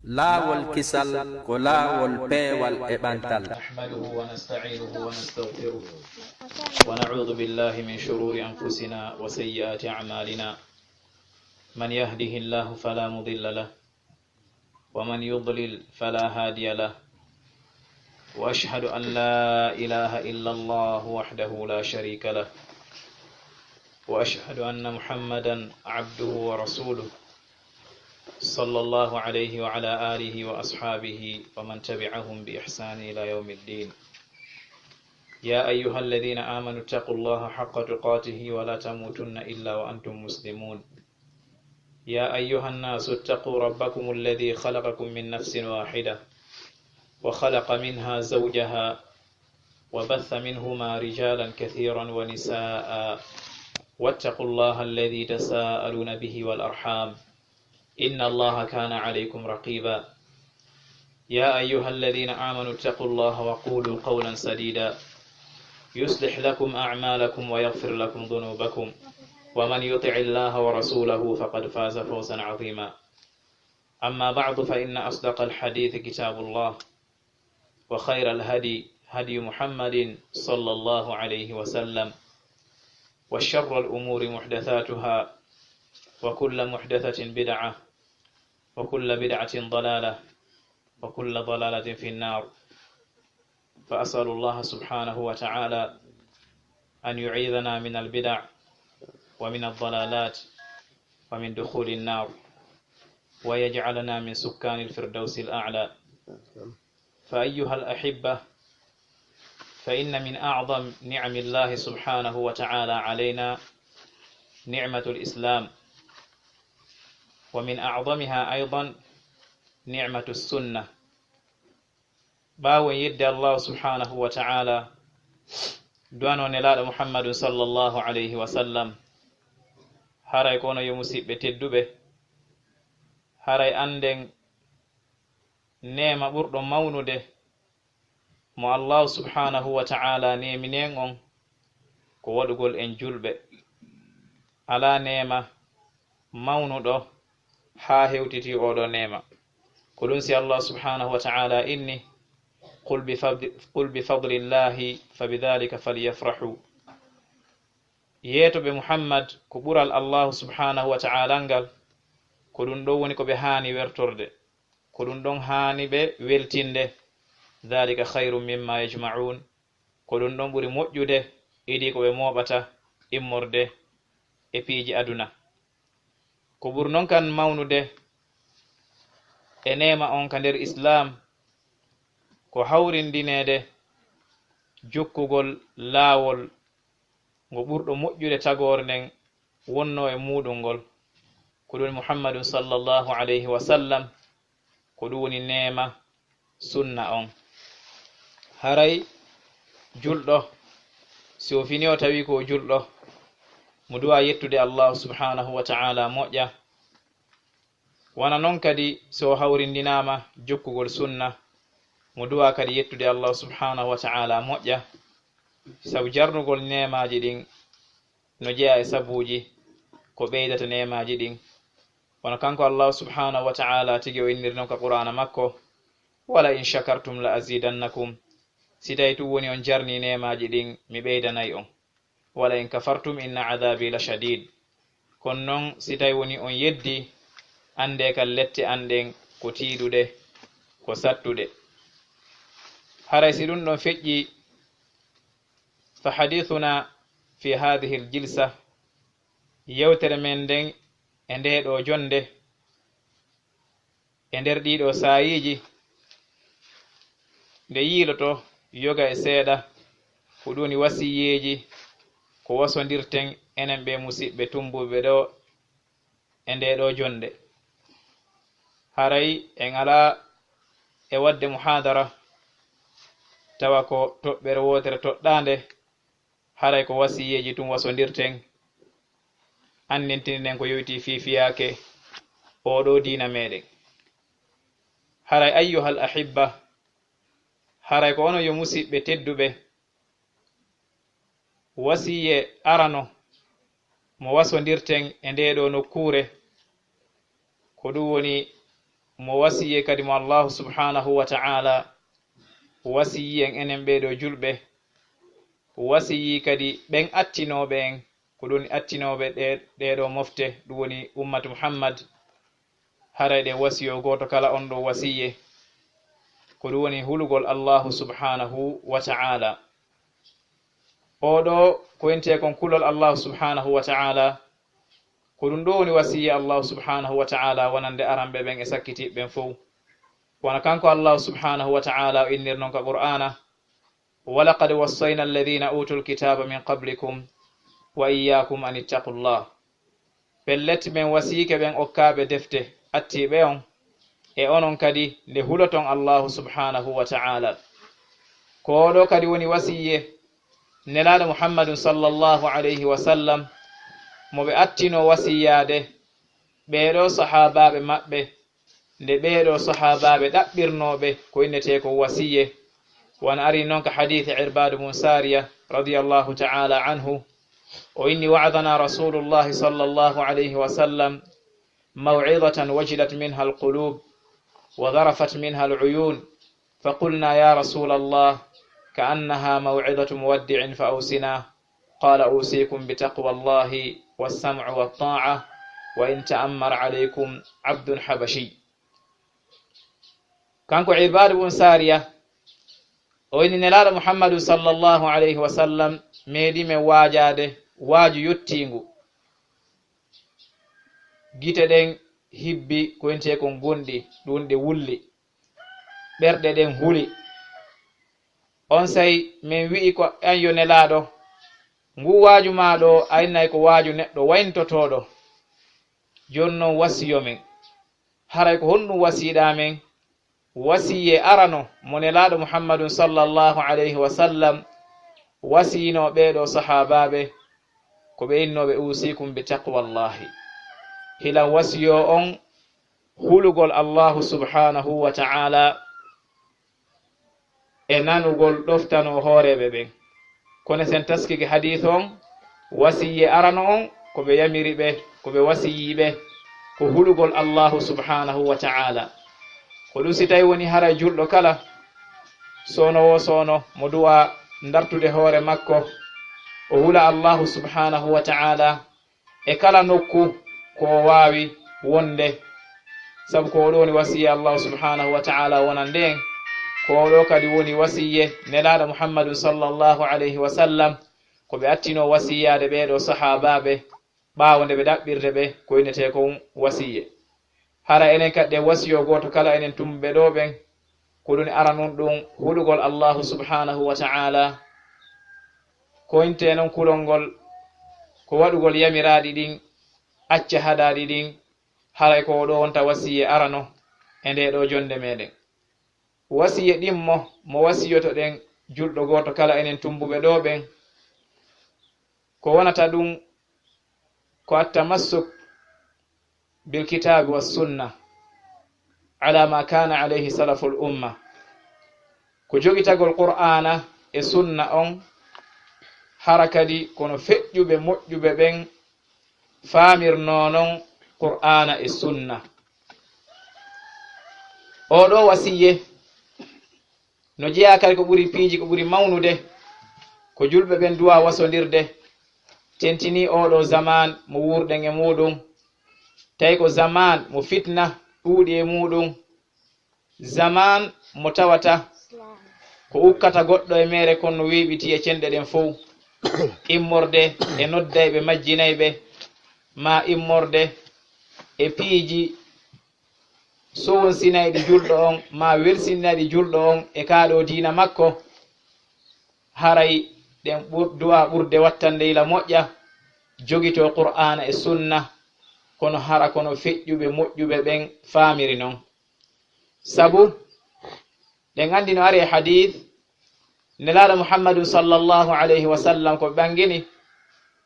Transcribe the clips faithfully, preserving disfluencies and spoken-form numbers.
Laawol kisal ko laawol peewal e ɓantal. نحمده ونستعينه ونستغفره ونعوذ بالله من شرور أنفسنا وسيئات أعمالنا. من يهده الله فلا مضل له ومن يضلل فلا هادي له. وأشهد أن لا إله إلا الله وحده لا شريك له. وأشهد أن محمدا عبده ورسوله. صلى الله عليه وعلى آله وأصحابه ومن تبعهم بإحسان إلى يوم الدين. يا أيها الذين آمنوا اتقوا الله حق تقاته ولا تموتن إلا وأنتم مسلمون. يا أيها الناس اتقوا ربكم الذي خلقكم من نفس واحدة وخلق منها زوجها وبث منهما رجالا كثيرا ونساء واتقوا الله الذي تساءلون به والأرحام إن الله كان عليكم رقيبا. يا أيها الذين آمنوا اتقوا الله وقولوا قولا سديدا يصلح لكم أعمالكم ويغفر لكم ذنوبكم ومن يطع الله ورسوله فقد فاز فوزا عظيما. أما بعد فإن أصدق الحديث كتاب الله وخير الهدي هدي محمد صلى الله عليه وسلم وشر الأمور محدثاتها وكل محدثة بدعة وكل بدعة ضلالة وكل ضلالة في النار. فأسأل الله سبحانه وتعالى أن يعيذنا من البدع ومن الضلالات ومن دخول النار ويجعلنا من سكان الفردوس الأعلى. فأيها الأحبة، فإن من أعظم نعم الله سبحانه وتعالى علينا نعمة الإسلام، ومن أعظمها أيضا نعمة السنة. Ɓaawo en yeddi Allahu subhanahu wa ta'ala, du'ano nelaaɗo Muhammadun sallallahu alayhi wa sallam, haray ko onon yo musiɓɓe tedduɓe, haray annden neema ɓurɗo mawnude mo Allahu subhanahu wa ta'ala neemini en on ko waɗugol en julɓe. Alaa neema mawnuɗo haa hewtiti oɗo neema. Ko ɗum si Allah subhanahu wa ta'ala inni, "Qul bi fadli, qul bi fadlillahi fa bidhalika falyafrahu." Yeetoɓe Muhammad ko ɓural Allahu subhanahu wa ta'ala ngal, ko ɗum ɗo woni ko ɓe haani wertorde, ko ɗum ɗon haani ɓe weltinde. "Dhalika khayrun mimma yajma'un." Ko ɗum ɗon ɓuri moƴƴude idii ko ɓe mooɓata immorde e piiji aduna. Ko ɓuri non kan mawnude e neema on ka nder Islaam, ko hawrindineede jokkugol laawol ngo ɓurɗo moƴƴude tagoore nden wonnoo e muuɗum ngol, ko ɗum Muhammadun sallallahu alayhi wa sallam, ko ɗum woni neema sunna on. Haray julɗo, si o fini o tawi ko o julɗo, mo du'a yettude Allahu subhanahu wa ta'ala moƴƴa. Wano non kadi, si o hawrindinaama jokkugol sunna, mo du'a kadi yettude Allahu subhanahu wa ta'ala moƴƴa, sabu jarnugol neemaaji ɗin no jeyaa e sabuuji, ko ɓeydata neemaaji ɗin. Wano kanko Allahu subhanahu wa ta'ala tigi o inniri non ka Qur'aana makko, "Wala in shakartum la azidannakum." Si tawi tun woni on jarni neemaaji ɗin, mi ɓeydanay on. "Wala in kafartum inna adhabi la shadid." Kono non, si tawi woni on yeddi, anndee kan lette an ɗen ko tiiɗuɗe, ko sattuɗe. Haray si ɗum ɗon feƴƴi, fa hadithuna fi hadhihi al jilsa, yewtere men nden e ndee ɗoo jonnde, e nder ɗii ɗoo saayiiji, nde yiiloto yoga e seeɗa, ko ɗum woni wasiyeeji ko wasondirten enen ɓee musiɓɓe tumbuɓe ɗoo e ndee ɗoo jonnde. Haray en alaa e waɗde muhaadara tawa ko toɓɓere wootere toɗɗaande, haray ko wasiyeeji tun wasondirten, anndintinen ko yowitii fii fiyaake oo ɗoo diina meɗen. Haray ayyuhal ahibba, haray ko onon yo musiɓɓe tedduɓe, wasiye arano mo wasondirten e ndee ɗoo nokkuure, ko ɗum woni mo wasiye kadi mo Allahu subhanahu wa ta'ala wasiyi en enen ɓeeɗo julɓe, wasiyi kadi ɓen attinooɓe en, ko ɗun attinooɓe ɗe, ɗeeɗo mofte, ɗun woni ummatu Muhammad, haray ɗe wasiyo gooto kala on ɗo wasiye, ko ɗun woni hulugol Allahu subhanahu wa ta'ala. Oo ɗo ko wi'etee kon kulol Allahu subhanahu wa ta'ala, ko ɗun ɗo woni wasiye Allahu subhanahu wa ta'ala wonande aranɓe ɓen e sakkitiiɓe ɓen fow. Wano kanko Allahu subhanahu wa ta'ala o innir non ka Qur'aana, "Wa laqad wassayna alladhina utul kitaba min qablikum wa iyyakum an ittaqullah." Pellet, men wasiike ɓen okkaaɓe defte attiiɓe on, e onon kadi nde huloton Allahu subhanahu wa ta'ala. Ko oo ɗo kadi woni wasiye Nelaaɗo Muhammadun sallallahu alayhi wa sallam, mo ɓe attinoo wasiyaade ɓee ɗoo sahaabaaɓe maɓɓe, nde ɓee ɗoo sahaabaaɓe ɗaɓɓirnoo ɓe ko innetee ko wasiye. Wano arii non ka hadiisi Irbaadu bun Saariya radiyallahu ta'ala anhu, o inni: "Wa'adhana Rasulullahi sallallahu alayhi wa sallam maw'idhatan wajilat minha al-qulub wa dharafat minha al-uyun, fa qulna ya Rasulallah, ka'annaha maw'idhatu muwaddi'in fa awsina." Qala: "Usikum bi taqwallahi was-sam'i wat-ta'a wa in ta'ammara alaykum abdun habashi." Kanko Irbaadu bun Saariya, o inni Nelaaɗo Muhammadu sallallahu alayhi wa sallam meeɗii men waajaade waaju yottiingu. Gite ɗen hibbi ko wi'etee kon gonɗi, ɗun ɗe wulli. Ɓerɗe ɗen huli. Onsay men wi'i ko an yo Nelaaɗo, nguu waaju maa ɗoo, a innay ko waaju neɗɗo wayntotooɗo. Jooni non wasiyo men. Haray ko honɗun wasiyiɗaa men? Wasiye arano mo Nelaaɗo Muhammadun sallallahu alayhi wa sallam wasiyinoo ɓee ɗoo sahaabaaɓe, ko ɓe innooɓe: "Usikum bi taqwallahi." Hilan wasiyo on hulugol Allahu subhanahu wa ta'ala e nanugol ɗoftanoo hooreeɓe ɓen. Kono sen taskike hadiis on, wasiye arano on, ko ɓe yamiri ɓe, ko ɓe wasiyii ɓe, ko hulugol Allahu subhanahu wa ta'ala. Ko ɗun si tawi woni haray julɗo kala, soono wo soono, mo du'a ndartude hoore makko, o hula Allahu subhanahu wa ta'ala, e kala nokku ko o waawi wonde, sabu ko oo ɗoo woni wasiye Allahu subhanahu wa ta'ala wonande en, ko oo ɗoo kadi woni wasiye Nelaaɗo Muhammadun sallallahu alayhi wa sallam, ko ɓe attinoo wasiyaade ɓee ɗoo sahaabaaɓe ɓaawo nde ɓe ɗaɓɓirde ɓe ko innetee kon wasiye. Hara enen kadi ɗen wasiyo gooto kala enen tumbuɓe ɗoo ɓen, ko ɗun aranun ɗun hulugol Allahu subhanahu wa ta'ala, ko innetee non kulol ngol, ko waɗugol yamiraaɗi ɗin, acca haɗaaɗi ɗin, haray ko oo ɗoo wonta wasiye arano e ndee ɗoo jonde meɗen. Wasiye ɗimmo mo wasiyotoɗen julɗo gooto kala enen tumbuɓe ɗoo ɓen, ko wonata ɗun ko at-tamassuk bil kitaabi was sunna ala ma kana alayhi salaful umma. Ko jogitagol Qur'aana e sunna on, hara kadi kono feƴƴuɓe moƴƴuɓe ɓen faamirnoo non Qur'aana e sunna. Oo ɗoo wasiye no jeyaa kadi ko ɓuri piiji, ko ɓuri mawnude, ko julɓe ɓen du'a wasondirde, tentinii oo ɗoo zamaan mo wuurɗen e muuɗun, tawi ko zamaan mo fitna ɗuuɗi e muuɗun, zamaan mo tawata ko ukkata goɗɗo e meere kon no weeɓitii e cenɗe ɗen fow, immorde e noddayɓe majjinayɓe, maa immorde e piiji sowonsinayɗi julɗo on, maa welsinayɗi julɗo on e kaa ɗoo diina makko, haray ɗen ɓur-, du'a ɓurde wattande yila moƴƴa, jogitoo Qur'aana e sunna, kono hara kono feƴƴuɓe moƴƴuɓe ɓen faamiri non. Sabu ɗen anndi no ari e hadiis, Nelaaɗo Muhammadun sallallahu alayhi wa sallam ko ɓe ɓangini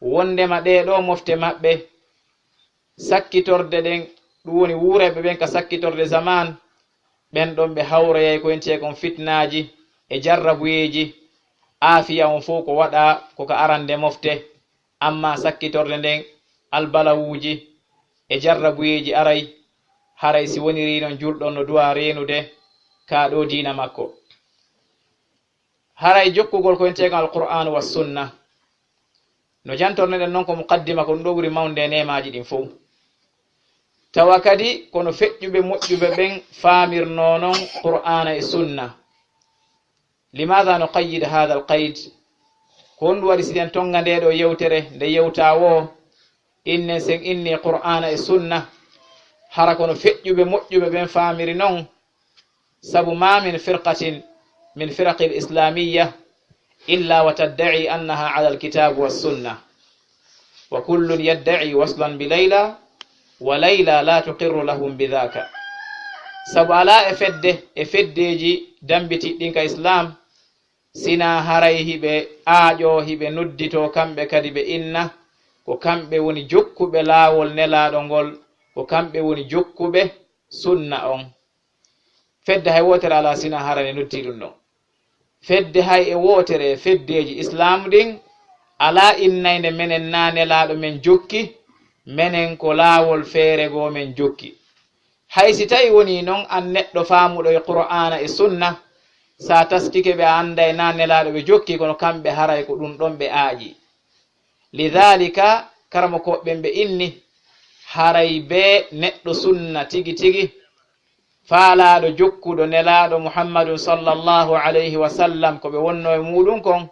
wonndema ɗee ɗoo mofte maɓɓe, sakkitorde ɗen, ɗun woni wuurayɓe ɓen ka sakkitorde zamaan, ɓen ɗon ɓe hawroyay ko wi'etee kon fitnaaji e jarrabuyeeji, aafiya on fow ko waɗaa ko ka arande mofte, ammaa sakkitorde nden albalawuuji e jarrabuyeeji aray, Haray si woniri non julɗo no duwa reenude ka ɗo diina makko. Haray jokkugol ko enteegal Alqur'aanu wa Sunna, no jantorneɗen non ko muqaddima, ko ɗum ɗo ɓuri mawnde e neemaaji ɗin fow. Tawa kadi kono feƴƴuɓe moƴƴuɓe ɓen faamirnoo non Qur'aana e Sunna. Limaada nuqayyid haadal qayd? Ko honɗum waɗi si ɗen tonnga ndee ɗoo yewtere, nde yewta woo, innen sen inni Qur'aana e Sunna, hara kono feƴƴuɓe moƴƴuɓe ɓen faamiri non? Sabu ما من فرقة من فرق الإسلامية إلا وتدعي أنها على الكتاب والسنة، وكل يدعي وصلا بليلى، وليلى لا تقر لهم بذاك. Sabu alaa e fedde e feddeeji dammbitiiɗi ɗin ka Islaam, sinaa haray hiɓe aaƴoo, hiɓe nodditoo, kamɓe kadi ɓe inna ko kamɓe woni jokkuɓe laawol Nelaaɗo ngol, ko kamɓe woni jokkuɓe Sunna on. Fedde hay wootere alaa sinaa hara ne noddi ɗum ɗon. Fedde hay e wootere e feddeeji Islaam ɗin alaa innaynde menen naa Nelaaɗo men jokki, menen ko laawol feere goo men jokki. Hay si tawi wonii non an neɗɗo faamuɗo e Qur'aana e Sunna, si a taskike ɓe a annday naa Nelaaɗo ɓe jokki, kono kamɓe haray ko ɗum ɗon ɓe aaƴi. Lidaalika, karamokooɓe ɓen ɓe inni, haray bee neɗɗo Sunna tigi tigi, faalaaɗo jokkuɗo Nelaaɗo Muhammadun sallallahu alayhi wa sallam, ko ɓe wonnoo e muuɗum kon,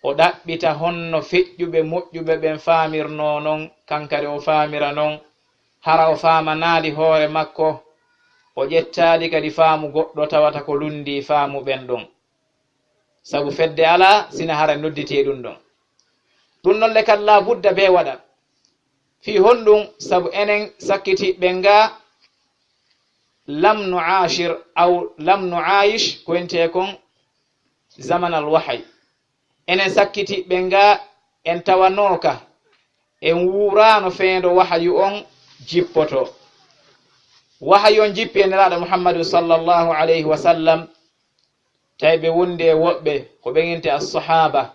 o ɗaɓɓita honno feƴƴuɓe moƴƴuɓe ɓen faamirnoo non, kan kadi o faamira non, hara o faamanaali hoore makko, o ƴettaali kadi faamu goɗɗo tawata ko lunndii faamu ɓen ɗon. Sabu fedde alaa, sina hara nodditee ɗum ɗon. Ɗum ɗon le kadi laa budda bee waɗa. Fii honɗum? Sabu enen sakkitiiɓe ɓen gaa, lam nu'aashir aw lam nu'aayish, ko wiyetee kon zamanal wahay. Enen sakkitiiɓe ɓen gaa, en tawanooka, en wuuraano feendo wahayu on jippotoo. Wahayu on jippi e Nelaaɗo Muhammadu sallallahu alayhi wa sallam, tawi ɓe wondi e woɓɓe, ko ɓen wiyetee as-sahaaba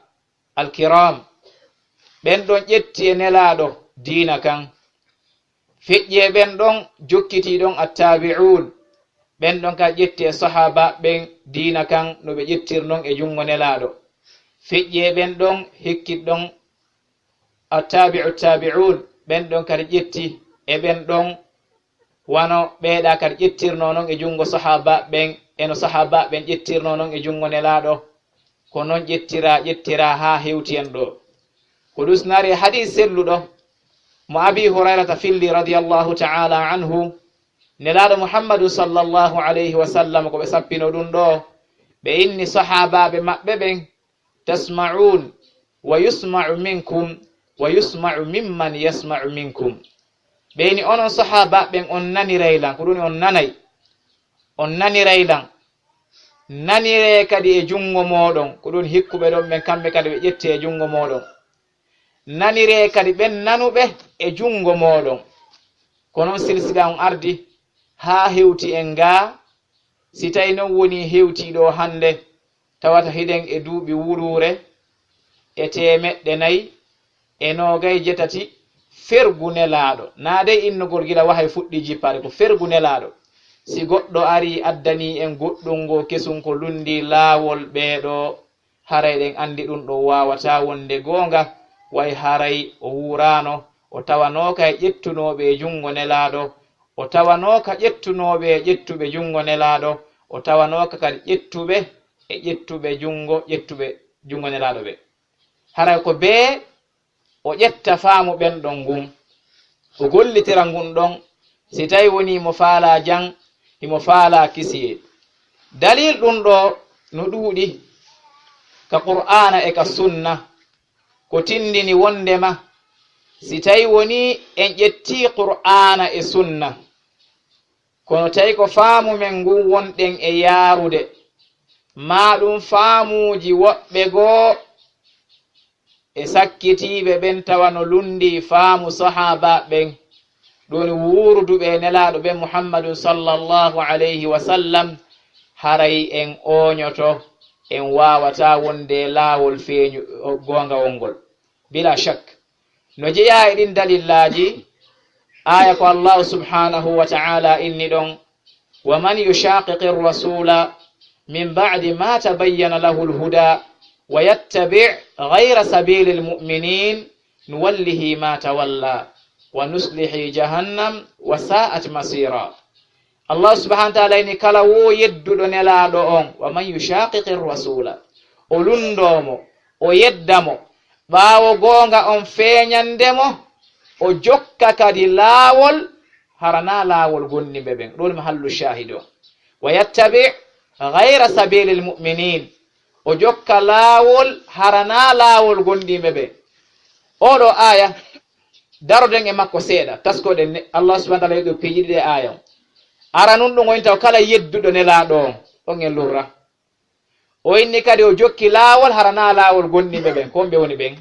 al-kiraam. Ɓen ɗon ƴetti e Nelaaɗo diina kan. Feƴƴi e ɓen ɗon, jokkitii ɗon attaabi'uun. Ɓen ɗon ka ƴetti e sahaaba ɓen diina kan no ɓe ƴettir non e junngo Nelaaɗo. Feƴƴi e ɓen ɗon, hikkit ɗon attaabi'u taabi'uun. Ɓen ɗon kadi ƴetti e ɓen ɗon, wano ɓeeɗa kadi ƴettirnoo non e junngo sahaaba ɓen, e no sahaaba ɓen ƴettirnoo non e junngo Nelaaɗo. Ko non ƴettiraa, ƴettiraa haa hewti en ɗoo. Ko ɗum usnari e hadiis selluɗo mo Abii Hurayrata filli radiyallahu ta'ala anhu, Nelaaɗo Muhammadu sallallahu alayhi wa sallam ko ɓe sappino ɗum ɗoo, ɓe inni sahaabaaɓe maɓɓe ɓen, tasma'uun wa yusma'u minkum wa yusma'u mimman yasma'u minkum. Ɓe inni onon sahaabaaɓe ɓen on naniray lan, ko ɗum on nanay, on naniray lan. Naniree kadi e junngo mooɗon, ko ɗum hikkuɓe ɗon ɓen, kamɓe kadi ɓe ƴetti e junngo mooɗon. Naniree kadi ɓen nanuɓe e junngo mooɗon. Ko non silsila on ardi haa hewti en gaa. Si tawi non wonii hewtii ɗoo hannde, tawata hiɗen e duuɓi wuluure e teemeɗɗe nayi e noogay jeetati fergu Nelaaɗo. Naa dey innugol gila wahay fuɗɗii jippaade, ko fergu Nelaaɗo. Si goɗɗo arii addanii en goɗɗun goo kesun ko lunndii laawol ɓee ɗoo, haray ɗen anndi ɗum ɗoo waawataa wonde goonga, way haray o wuuraano, o tawanooka e ƴettunooɓe e junngo Nelaaɗo, o tawanooka ƴettunooɓe e ƴettuɓe junngo Nelaaɗo, o tawanooka kadi ƴettuɓe e ƴettuɓe junngo, ƴettuɓe junngo Nelaaɗo ɓe. Haray ko bee o ƴetta faamu ɓen ɗon ngun, o gollitira ngun ɗon, si tawi wonii mo faalaa jam, himo faalaa kisiyee. Dalil ɗum ɗoo no ɗuuɗi ka Qur'aana e ka Sunna, ko tindini wondema si tawi wonii en ƴettii Qur'aana e Sunna, kono tawi ko faamu men ngun wonɗen e yaarude, maa ɗum faamuuji woɓɓe goo e sakkitiiɓe ɓen tawa no lunndii faamu sahaabaaɓe ɓen, ɗum woni wuuruduɓe e Nelaaɗo ɓen Muhammadun sallallahu alayhi wa sallam, haray en ooñoto, en waawataa wonde e laawol feeñu, goongawol ngol. Bilaa shak, no jeyaa e ɗin dalillaaji, Aaya ko Allahu subhanahu wa ta'ala inni ɗon, "Wa man yushaqiqi rasula min ba'di ma tabayyana lahu al-huda wa yattabi' ghayra sabili al-mu'minin nuwallihi ma tawalla wa nuslihi jahannam wa sa'at masira." Allahu subhanahu wa ta'ala inni kala wo yedduɗo Nelaaɗo on, "Wa man yushaqiqi rasula," o lunndoo mo, o yedda mo, ɓaawo goonga on feeñande mo, o jokka kadi laawol hara naa laawol gomɗinɓe ɓen. Ɗum woni mahallu shahid o. "Wa yattabi' ghayra sabilil mu'minin," o jokka laawol hara naa laawol gomɗinɓe ɓen. Oɗo aaya, daroɗen e makko seeɗa, taskoɗen ne, Allah subhanahu wa ta'ala yeɗɗo piiji ɗiɗi e aaya on. Aranun ɗum woni taw kala yedduɗo Nelaaɗo on, on en lurra. O inni kadi o jokki laawol hara naa laawol gomɗinɓe ɓen. Ko ɓe woni ɓen?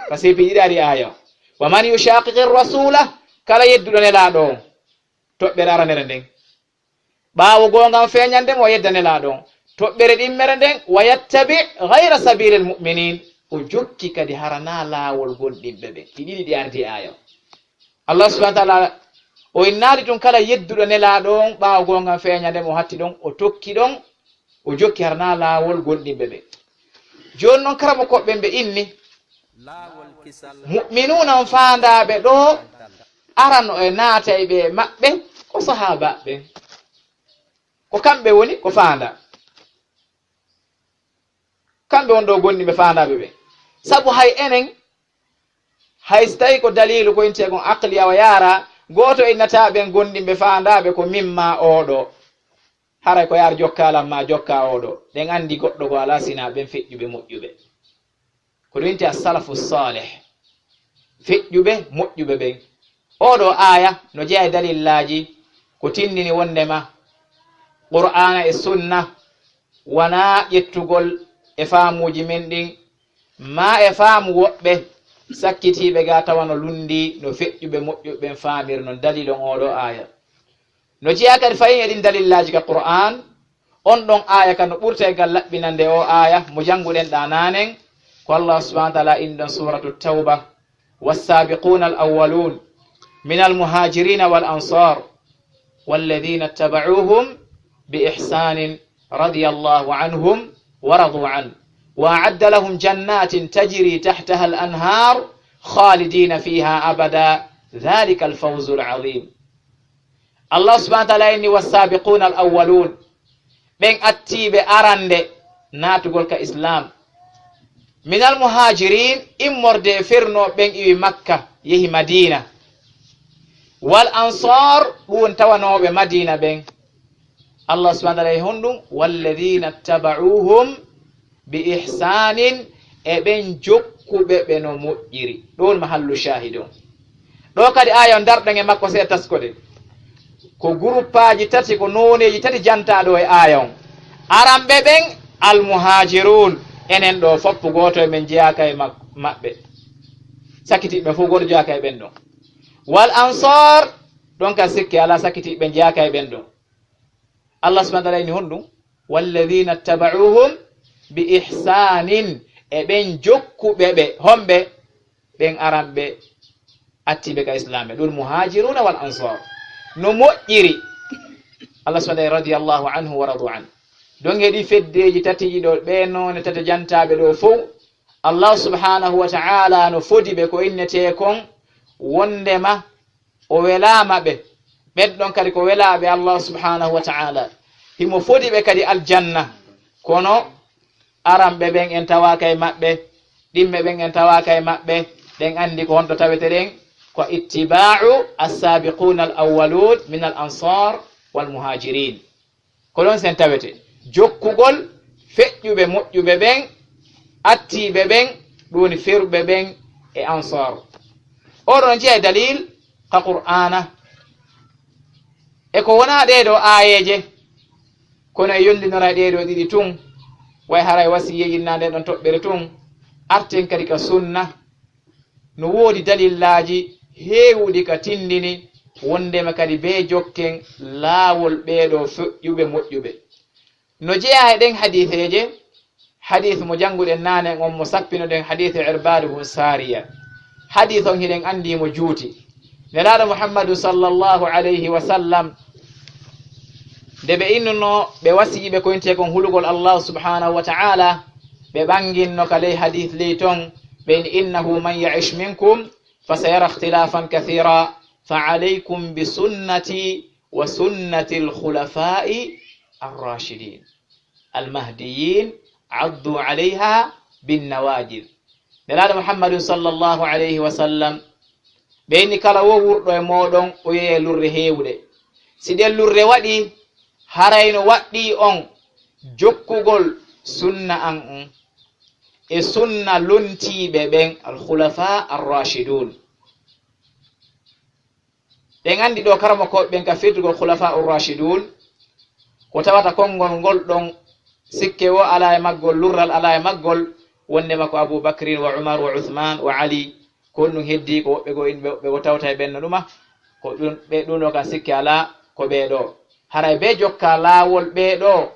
Ka seepi ɗiɗi ari aaya. "Wa man yushaqiqi rasula," kala yedduɗo Nelaaɗo on, toɓɓere aranere nden. Ɓaawo goonga on feeñande mo, o yedda Nelaaɗo on. Toɓɓere ɗimmere nden, "Wa yattabi' ghayra sabilil mu'minin," o jokki kadi hara naa laawol gomɗinɓe ɓen. Ɗi ɗiɗi ɗi ardi aaya. Allah subhanahu wa ta'ala o innaali tun kala yedduɗo Nelaaɗo on ɓaawo goonga on feeñande mo, o hatti ɗon, o tokki ɗon, o jokki hara naa laawol gomɗinɓe ɓen. Jooni non, karamokooɓe ɓen ɓe inni, mu'minuuna on faandaaɓe ɗo, arano e naatay ɓe e maɓɓe, ko sahaaba ɓen. Ko kamɓe woni ko faanda. Kamɓe won ɗo gomɗinɓe faandaaɓe ɓe. Sabu hay enen, hay si tawi ko daliilu ko intee kon aqliya o yaara, gooto e naataaɓe ɓen gomɗinɓe faandaaɓe ko min maa oɗo. Haray ko yaar jokka lan maa jokka oɗo. Ɗen anndi goɗɗo ko alaa sinaa ɓen feƴƴuɓe moƴƴuɓe. Ko ɗum wi'etee as-salafu salih, feƴƴuɓe, moƴƴuɓe ɓen. Oɗo aaya no jeyaa e dalillaaji ko tindini wonndema Qur'aana e Sunna wanaa ƴettugol e faamuuji men ɗin, maa e faamu woɓɓe sakkitiiɓe ga tawa no lunndii no feƴƴuɓe, moƴƴuɓe ɓen faamiri non. Dalil on oɗo aaya. No jeyaa kadi fahin e ɗin dalillaaji ka Qur'aan, on ɗon aaya ka no ɓurta e ngal laɓɓinande o aaya mo jannguɗen ɗaa naanen, ko Allah subhanahu wa ta'ala inni ɗon Suuratu Tawba, "Was-saabiquuna al-awwaluun minal muhaajiriina wal ansaar, walladhiina ittaba'uuhum bi ihsaanin radiyallaahu anhum wa raduu anhu, wa a'adda lahum jannaatin tajrii tahtahal anhaar khaalidiina fiihaa abadaa, dhaalikal fawzul aziim." Allah subhanahu wa ta'ala inni, "Was-saabiquuna al-awwaluun," ɓen attiiɓe arande naatugol ka Islaam, "minal muhaajiriin," immorde e fernooɓe ɓen iwi Makka, yehi Madiina, "wal ansaar," ɗum woni tawanooɓe Madiina ɓen. Allah subhanahu wa ta'ala e honɗum? "Walladhiina ittaba'uuhum bi ihsaanin," e ɓen jokkuɓe ɓe no moƴƴiri. Ɗon mahallu shahid on. Ɗo kadi aaya on darɗen e makko seeɗa taskoɗen. Ko guruppaaji tati, ko nooneeji tati jantaa ɗo e aaya on. Aranɓe ɓen, al muhaajiruun, enen ɗo foppu gooto e men jeyaaka e mak-, maɓɓe. Sakitiiɓe fof gooto jeyaaka e ɓen ɗon. Wal ansaar, ɗon ka sikke alaa, sakitiiɓe jeyaaka e ɓen ɗon. Allah subhanahu wa ta'ala inni honɗum? "Walladhiina ittaba'uuhum bi ihsaanin," e ɓen jokkuɓe ɓe, homɓe? Ɓen aranɓe attiiɓe ka Islaam ɓe, ɗum muhaajiruuna wal ansaar. No moƴƴiri. Allah subhanahu wa ta'ala, radiyallaahu anhu wa radu anhu. Ɗon e ɗi feddeeji tati ɗi ɗo, ɓe noone tati jantaaɓe ɗo fow, Allah subhanahu wa ta'ala no fodi ɓe ko innetee kon wonndema o welaama ɓe. Ɓen ɗon kadi ko welaaɓe Allah subhanahu wa ta'ala. Himo fodi ɓe kadi aljanna. Kono aranɓe ɓen en tawaaka e maɓɓe, ɗimɓe ɓen en tawaaka e maɓɓe, ɗen anndi ko honto tawete ɗen? Ko ittiba'u as-sabiquna al-awwalun min al-ansar wal muhajirin. Ko ɗon sen tawete jokkugol feƴƴuɓe moƴƴuɓe ɓen, attiiɓe ɓen, ɗum woni ferɓe ɓen e ansar. Oɗon jeyaa e dalil ka Qur'aana. E ko wonaa ɗee ɗoo aayeeje, kono e yondinora e ɗee ɗoo ɗiɗi tun, way haray wasiyee innaa nden ɗon toɓɓere tun, arten kadi ka sunna, no woodi dalillaaji heewuɗi ka tindini wondema kadi bee jokken laawol ɓee ɗoo feƴƴuɓe moƴƴuɓe. No jeyaa e ɗen hadiiseeje, hadiis mo jannguɗen naane on, mo sappinoɗen, hadiis Irbaadu bun Saariya. Hadiis on hiɗen anndi mo juuti. Nelaaɗo Muhammadu sallallahu alayhi wa sallam, nde ɓe innuno, ɓe wasiyi ɓe koynte kon hulugol Allahu subhanahu wa ta'ala, ɓe ɓanginno ka ley hadith ley ton, ɓe inni, "Innahu man ya'ish minkum fa sayara ikhtilafan kathira, fa alaykum bi sunnati wa sunnati al-khulafa'i ar-rashidin." Almahdiyin, addu alayha binnawajid. Nelaaɗo Muhammadun sallallahu alayhi wa sallam, ɓe inni kala wo wurɗo e mooɗon, o yeeye lurre heewuɗe. Si ɗen lurre waɗi, haray no waɗɗii on jokkugol sunna an on, e sunna lontiiɓe ɓen, alkhulafa arrashidun. Ɗen anndi ɗo karamokooɓe ɓen ka firtugol khulafa urrashidun, ko tawata konngol ngol ɗon, sikke wo alaa e maggol, lurral alaa e maggol, wonndema ko Abu Bakrin wa Umar wa Uthman wa Ali, ko honɗum heddii, ko woɓɓe goo, inɓe woɓɓe goo tawta e ɓen no ɗuma, ko ɗum, ɓe ɗum ɗo ka sikke alaa, ko ɓee ɗoo. Haray ɓe jokka laawol ɓee ɗoo,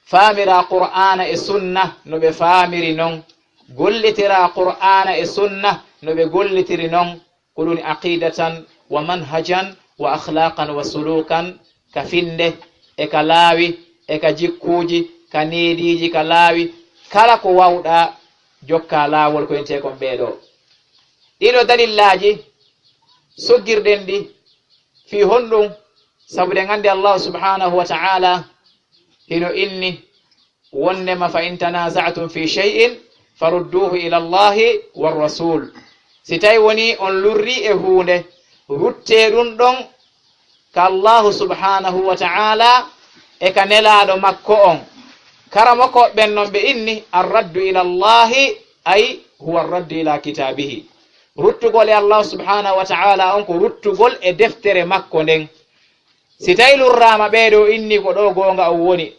faamira Qur'aana e Sunna no ɓe faamiri non, gollitira Qur'aana e Sunna no ɓe gollitiri non, ko ɗum aqidatan wa manhajan wa akhlaqan wa sulukan, ka finnde, e ka laawi, e ka jikkuuji, ka neediiji, ka laawi, kala ko waawɗaa jokka laawol ko entee kon ɓee ɗoo. Ɗii ɗoo dalillaaji soggirɗen ɗi fii honɗum? Sabu ɗen anndi Allahu subhanahu wa ta'ala hino inni, wonndema, "Fa in tanaza'tum fi shay'in farudduhu ila Allahi war rasul." Si tawi woni on lurri e huunde, ruttee ɗum ɗon ka Allahu subhanahu wa ta'ala e ka Nelaaɗo makko on. Karamokooɓe ɓen non ɓe inni, "Arraddu ila Allahi, ay huwa arraddu ila kitabihi." Ruttugol e Allahu subhanahu wa ta'ala on ko ruttugol e deftere makko nden. Si tawi lurraama ɓee ɗoo inni ko ɗoo goonga on woni,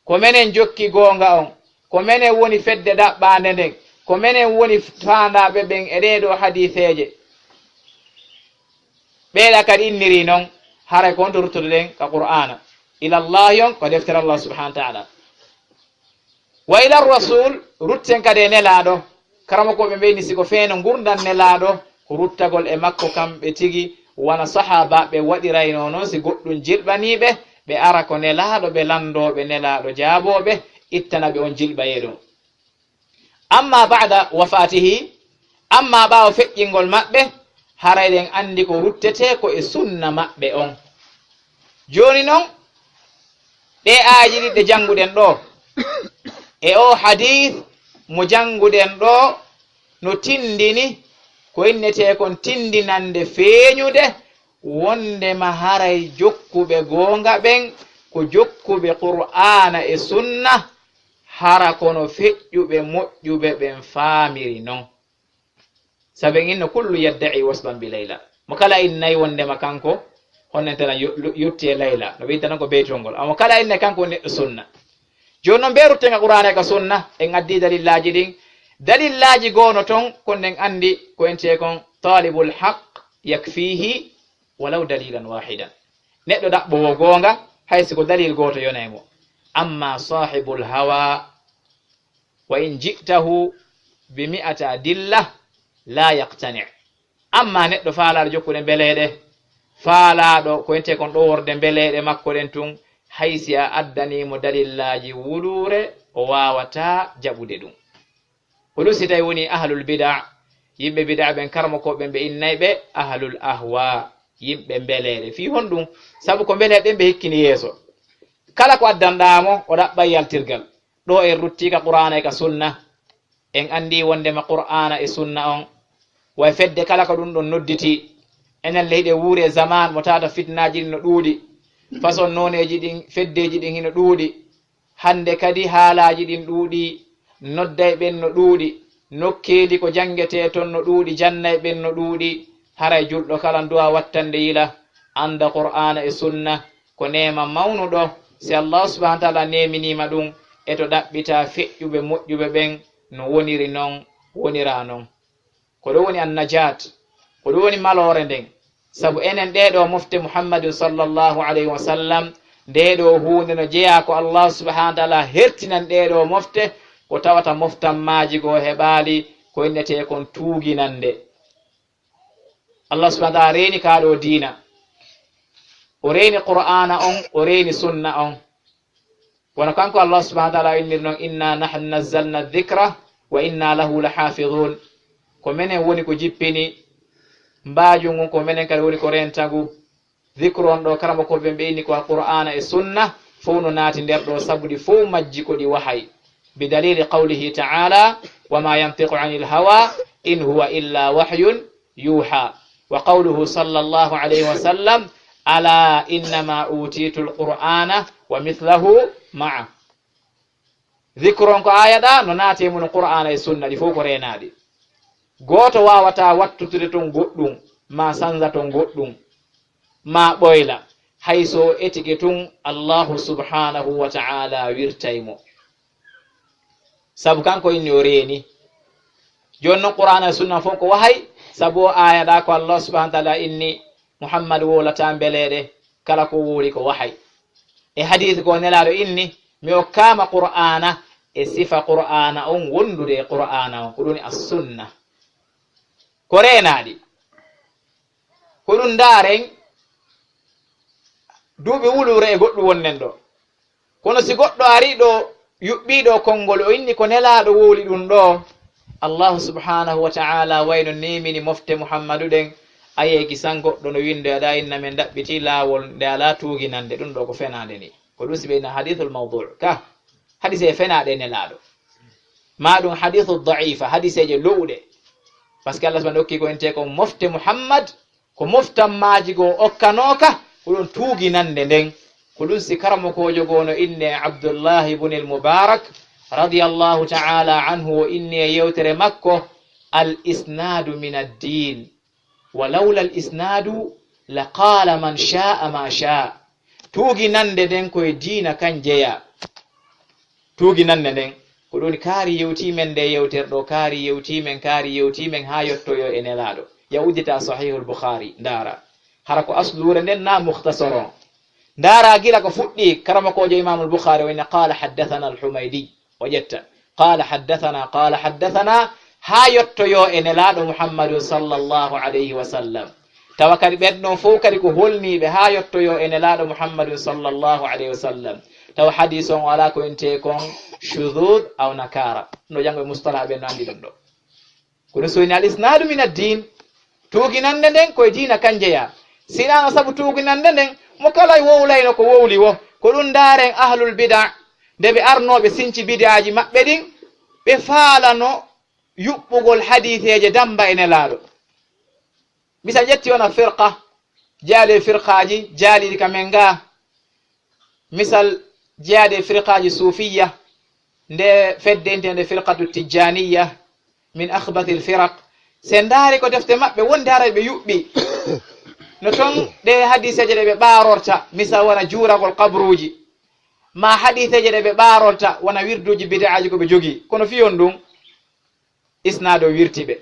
ko menen jokki goonga on, ko menen woni fedde ɗaɓɓaande nden, ko menen woni faandaaɓe ɓen e ɗee ɗoo hadiiseeje. Ɓee ɗaa kadi inniri non, haray ko on to ruttoɗen ka Qur'aana. Ila Allahi on ko deftere Allah subhanahu wa ta'ala. Wa ila rasul, rutten kadi e Nelaaɗo. Karamokooɓe ɓen inni si ko feeno ngurndan Nelaaɗo, ko ruttagol e makko kamɓe tigi, wano sahaabaaɓe waɗiraynoo non, si goɗɗum jilɓanii ɓe, ɓe ara ko Nelaaɗo, ɓe lanndoo ɓe Nelaaɗo jaaboo ɓe, ittana ɓe on jilɓayee ɗum. Amma ba'da wafatihi, amma ɓaawo feƴƴingol maɓɓe, haray ɗen anndi ko ruttetee ko e sunna maɓɓe on. Jooni non, ɗee aayeeji ɗiɗi ɗe jannguɗen ɗoo, e oo hadiis mo jannguɗen ɗoo, no tinndini ko innetee kon tinndinannde feeñude, wonndema haray jokkuɓe goonga ɓen ko jokkuɓe Qur'aana e Sunna, hara kono feƴƴuɓe moƴƴuɓe ɓen faamiri non. Sabu en inno kullu yadda'i waslan bi Layla. Mo kala innay wonndema kanko, honnen tana yo-, lu-, yotti e Layla. No ɓe inta non ko beytol ngol. Amma mo kala innay kanko neɗɗo sunna. Jooni non, ɓe rutten ka Qur'aana e ka Sunna, en addi dalillaaji ɗin. Dalillaaji goo no ton, kon en anndi ko entee kon, talibul haqq yakfihi walaw dalilan wahidan. Neɗɗo ɗaɓɓoowo goonga, hay si ko dalil gooto yonay mo. Amma sahibul hawa, wa in ji'tahu bi mi'ati adilla, la yaqtani'. Amma neɗɗo faalaaɗo jokkude mbeleeɗe, faalaaɗo ko entee kon ɗoworde mbeleeɗe makko ɗen tun, hay si a addanii mo dalillaaji wuluure, o waawataa jaɓude ɗum. Ko ɗum si tawi woni ahlul bida, yimɓe bida ɓen, karamokooɓe ɓen ɓe innay ɓe ahlul ahwa, yimɓe mbeleeɗe. Fii honɗum? Sabu ko mbeleeɗe ɗen ɓe hikkini yeeso. Kala ko addanɗaa mo, o ɗaɓɓay yaltirgal. Ɗoo en ruttii ka Qur'aana e ka Sunna. En anndi wonndema Qur'aana e Sunna on, way fedde kala ko ɗum ɗon nodditii. Enen le hiɗen wuuri e zamaan mo tawata fitnaaji ɗin no ɗuuɗi. Façon nooneeji ɗin, feddeeji ɗin hino ɗuuɗi. Hannde kadi haalaaji ɗin ɗuuɗii, noddayɓe ɓen no ɗuuɗi, nokkeeli ko janngetee ton no ɗuuɗi, jannayɓe ɓen no ɗuuɗi. Haray julɗo kala duwaa wattande yila, annda Qur'aana e Sunna ko neema mawnuɗo. Si Allaahu subhaanahu wa ta'aalaa neeminii ma ɗum, e to ɗaɓɓitaa feƴƴuɓe moƴƴuɓe ɓen no woniri non, woniraa non. Ko ɗum woni annajaat, ko ɗum woni maloore nden. Sabu enen ɗee ɗoo mofte Muhammadun sallallahu alayhi wa sallam, ndee ɗoo huunde no jeyaa ko Allaahu subhaanahu wa ta'aalaa hertinan ɗee ɗoo mofte, ko tawata moftammaaji goo heɓaali ko innetee kon tuuginannde. Allah subhanahu wa ta'ala reeni kaa ɗoo diina. O reeni Qur'aana on, o reeni sunna on. Wano kanko Allah subhanahu wa ta'ala innir non, "Inna nahnu nazzalna dhikra wa inna lahu lahafidhun." Ko menen woni ko jippini mbaajun ngun, ko menen kadi woni ko reenta ngu. Dhikru on ɗoo, karamokooɓe ɓen ɓe inni ko Qur'aana e sunna, fow no naati nder ɗoo, sabu ɗi fow majji ko ɗi wahay. Bi dalili qawlihi ta'ala, "Wa ma yantiqu anil hawa, in huwa illa wahyun yuha." Wa qawluhu sallallahu alayhi wa sallam, "Ala innama utitu al-Qur'ana wa mithlahu ma'a." Dhikru on ko aaya ɗaa, no naati e mun Qur'aana e sunna, ɗi fow ko reenaaɗi. Gooto waawataa wattutude ton goɗɗun, maa sanza ton goɗɗun, maa ɓoyla, hay so o etike tun, Allahu subhanahu wa ta'ala wirtay mo. Sabu kanko inni o reeni. Jooni non Qur'aana e sunna fow ko wahay, sabu o aaya ɗaa ko Allah subhanahu wa ta'ala inni, Muhammad wowlataa mbeleeɗe, kala ko wowli ko wahay. E hadiisi ko Nelaaɗo inni, mi okkaama Qur'aana e sifa Qur'aana on wondude e Qur'aana on, ko ɗun woni as-sunna. Ko reenaaɗi. Ko ɗun ndaaren duuɓi wuluure e goɗɗun wonnen ɗoo. Kono si goɗɗo arii ɗoo, yuɓɓii ɗoo konngol, o inni ko Nelaaɗo wowli ɗun ɗoo, Allahu subhanahu wa ta'ala wayno neemini mofte Muhammadu ɗen, ayey kisan goɗɗo no winndoya ɗaa inna men ɗaɓɓitii laawol nde alaa tuuginannde, ɗun ɗoo ko fenaande nii. Ko ɗun si ɓe inna hadiisul mawdu', ka hadiisee fenaaɗe e Nelaaɗo. Maa ɗun hadiisu da'ifa, hadiiseeje lo'uɗe. Parce que Allah subhanahu okki ko entee ko mofte Muhammad, ko moftammaaji goo okkanooka, ko ɗun tuuginannde nden. Ko ɗun si karamokoojo goo no innee Abdullahi ibn al-Mubarak, radiyallahu ta'ala anhu, o inni e yewtere makko, "Al isnadu min ad-din, wa lawla al isnadu la qala man sha'a ma sha'a." Tuuginannde nden ko e diina kan jeyaa. Tuuginannde nden, ko ɗun woni kaari yewtii men nde yewtere ɗoo, kaari yewtii men, kaari yewtii men haa yottoyoo e Nelaaɗo. Ya uddita Sahihul Bukhari, ndaara. Hara ko asluure nden naa mukhtasar on. Ndaara gila ko fuɗɗii, karamokoojo Imaamul Bukhari o inna, "Qala haddathana al-Humaydi." O ƴetta, "Qala haddathana, qala haddathana," haa yottoyoo e Nelaaɗo Muhammadun sallallahu alayhi wa sallam. Tawa kadi ɓen ɗon fow kadi ko holniiɓe haa yottoyoo e Nelaaɗo Muhammadun sallallahu alayhi wa sallam. Tawa hadiis on o alaa ko intee kon shudud aw nakara. No janngo e mustalah ɓen no anndi ɗun ɗoo. Kono so woni al isnadu min ad-din, tuuginannde nden ko e diina kan jeyaa. Si hinaa non sabu tuuginannde nden, mo kala wowlayno ko wowli woo. Ko ɗun ndaaren ahlul bida', nde ɓe arnoo ɓe sinci bid'aaji maɓɓe ɗin, ɓe faalano yuɓɓugol hadiiseeje damba e Nelaaɗo. Misal ƴetti wona firqa, jeyaaɗo e firqaaji jaaliiɗi ka men gaa. Misal, jeyaaɗo e firqaaji suufiyya, nde fedde inteende firqatu tijjaniyya, min akhbathil firaq. Si en ndaari ko defte maɓɓe wonde haray ɓe yuɓɓi. No ton ɗee hadiiseeje ɗe ɓe ɓaarorta, misal wona juuragol qabruuji, maa hadiiseeje ɗe ɓe ɓaarorta wona wirduuji bid'aaji ko ɓe jogii. Kono fii honɗun? Isnaado wirti ɓe.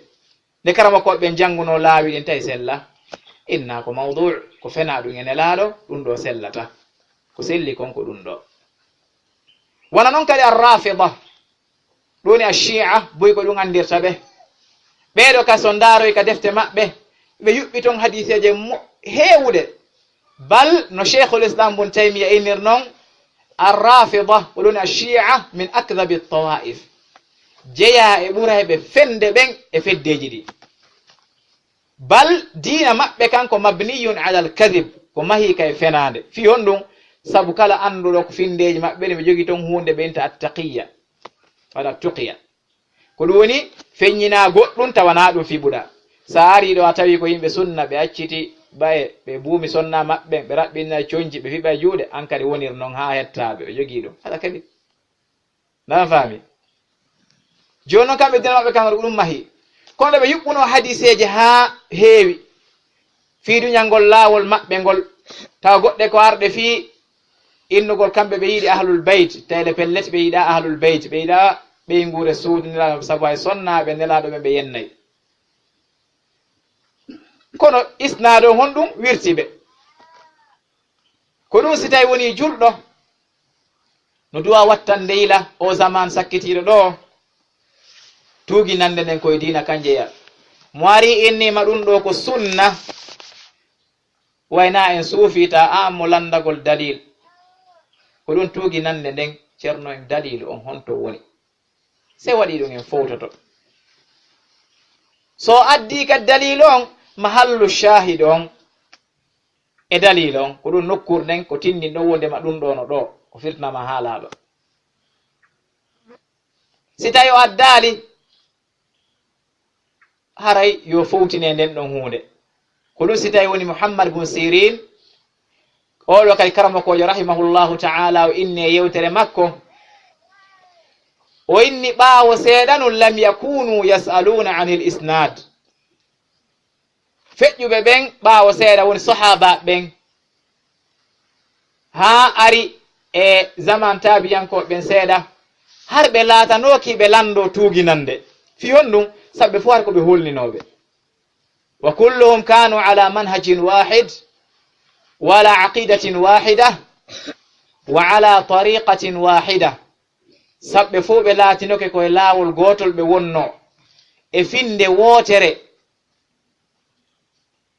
Nde karamokooɓe ɓen janngunoo laawi ɗin tawi sella, inna ko mawdu', ko fenaa ɗun e Nelaaɗo, ɗun ɗoo sellata. Ko selli kon ko ɗun ɗoo. Wona non kadi Ar-Raafida, ɗun woni Ash-Shi'a, buy ko ɗun anndirta ɓe. Ɓee ɗoo ka so ndaaroy ka defte maɓɓe, ɓe yuɓɓi ton hadiiseeje mo-, heewuɗe. Bal no Shaykhul Islam Ibn Taymiyya innir non, Ar-Raafida, ko ɗun Ash-Shi'a min akdhabi at-tawa'if. Jeyaa e ɓurayɓe fende ɓen e feddeeji ɗin. Bal diina maɓɓe kan ko mabniyun ala al-kadhib, ko mahii ka e fenaande. Fii honɗun? Sabu kala annduɗo ko finndeeji maɓɓe ɗin, ɓe jogii ton huunde ɓe inta at-taqiyya, walla tuqiya. Ko ɗun woni feññinaa goɗɗun tawa naa ɗun fiɓuɗaa. Si a arii ɗoo a tawii ko yimɓe sunna, ɓe acciti baye, ɓe buumi sonna maɓɓe, ɓe raɓɓinay conci, ɓe fiɓay juuɗe, an kadi wonir non haa hettaa ɓe, ɓe jogii ɗun. Hada kadi. Naa faami? Jooni non kamɓe diina maɓɓe kan ko ɗun mahii. Kono ɓe yuɓɓunoo hadiiseeje haa heewi. Fii duñal ngol laawol maɓɓe ngol, tawa goɗɗe ko arɗe fii innugol kamɓe ɓe yiɗi Ahlul Bayt, tawi le pellet ɓe yiɗaa Ahlul Bayt, ɓe yiɗaa ɓeynguure suudu Nelaaɗo, sabu hay sonnaaɓe Nelaaɗo ɓen ɓe yennay. Kono isnaado on honɗun wirti ɓe? Ko ɗun si tawi wonii julɗo, no duwaa wattande yila oo zamaan sakkitiiɗo ɗoo, tuuginannde nden ko e diina kan jeyaa. Mo ari inni ma ɗum ɗo ko sunna, wayna en suufiita, a mo lanndagol dalil. Ko ɗum tuugi nande nden, ceerno en dalil on honto woni? Se waɗi ɗum en fowtoto. So addi ka dalil on, mahallu shahid on e dalil on, ko ɗum nokkur nden, ko tindin ɗon wonde ma ɗum ɗo no ɗo, ko firtnama haalaɗo. Si tawi o addaali, haray yo fowtine nden ɗon huunde. Ko ɗum si tawi woni Muhammad bun Sirin, oɗo kay karamokoojo rahimahullahu ta'ala, o inni e yewtere makko, o inni ɓaawo seeɗa nun, "Lam yakunu yas'aluna anil isnad." Feƴƴuɓe ɓen ɓaawo seeɗa woni sahaaba ɓen, haa ari e zaman taabiyankooɓe ɓen seeɗa, har ɓe laatanooki ɓe lanndo tuuginande. Fii honɗum? Sabu ɓe fof har ko ɓe hoolninooɓe. Wa kulluhum kanu ala manhajin wahid, wa ala aqidatin wahida, wa ala tariqatin wahida. Sabu ɓe fof ɓe laatinoke ko e laawol gootol ɓe wonnoo, e finnde wootere.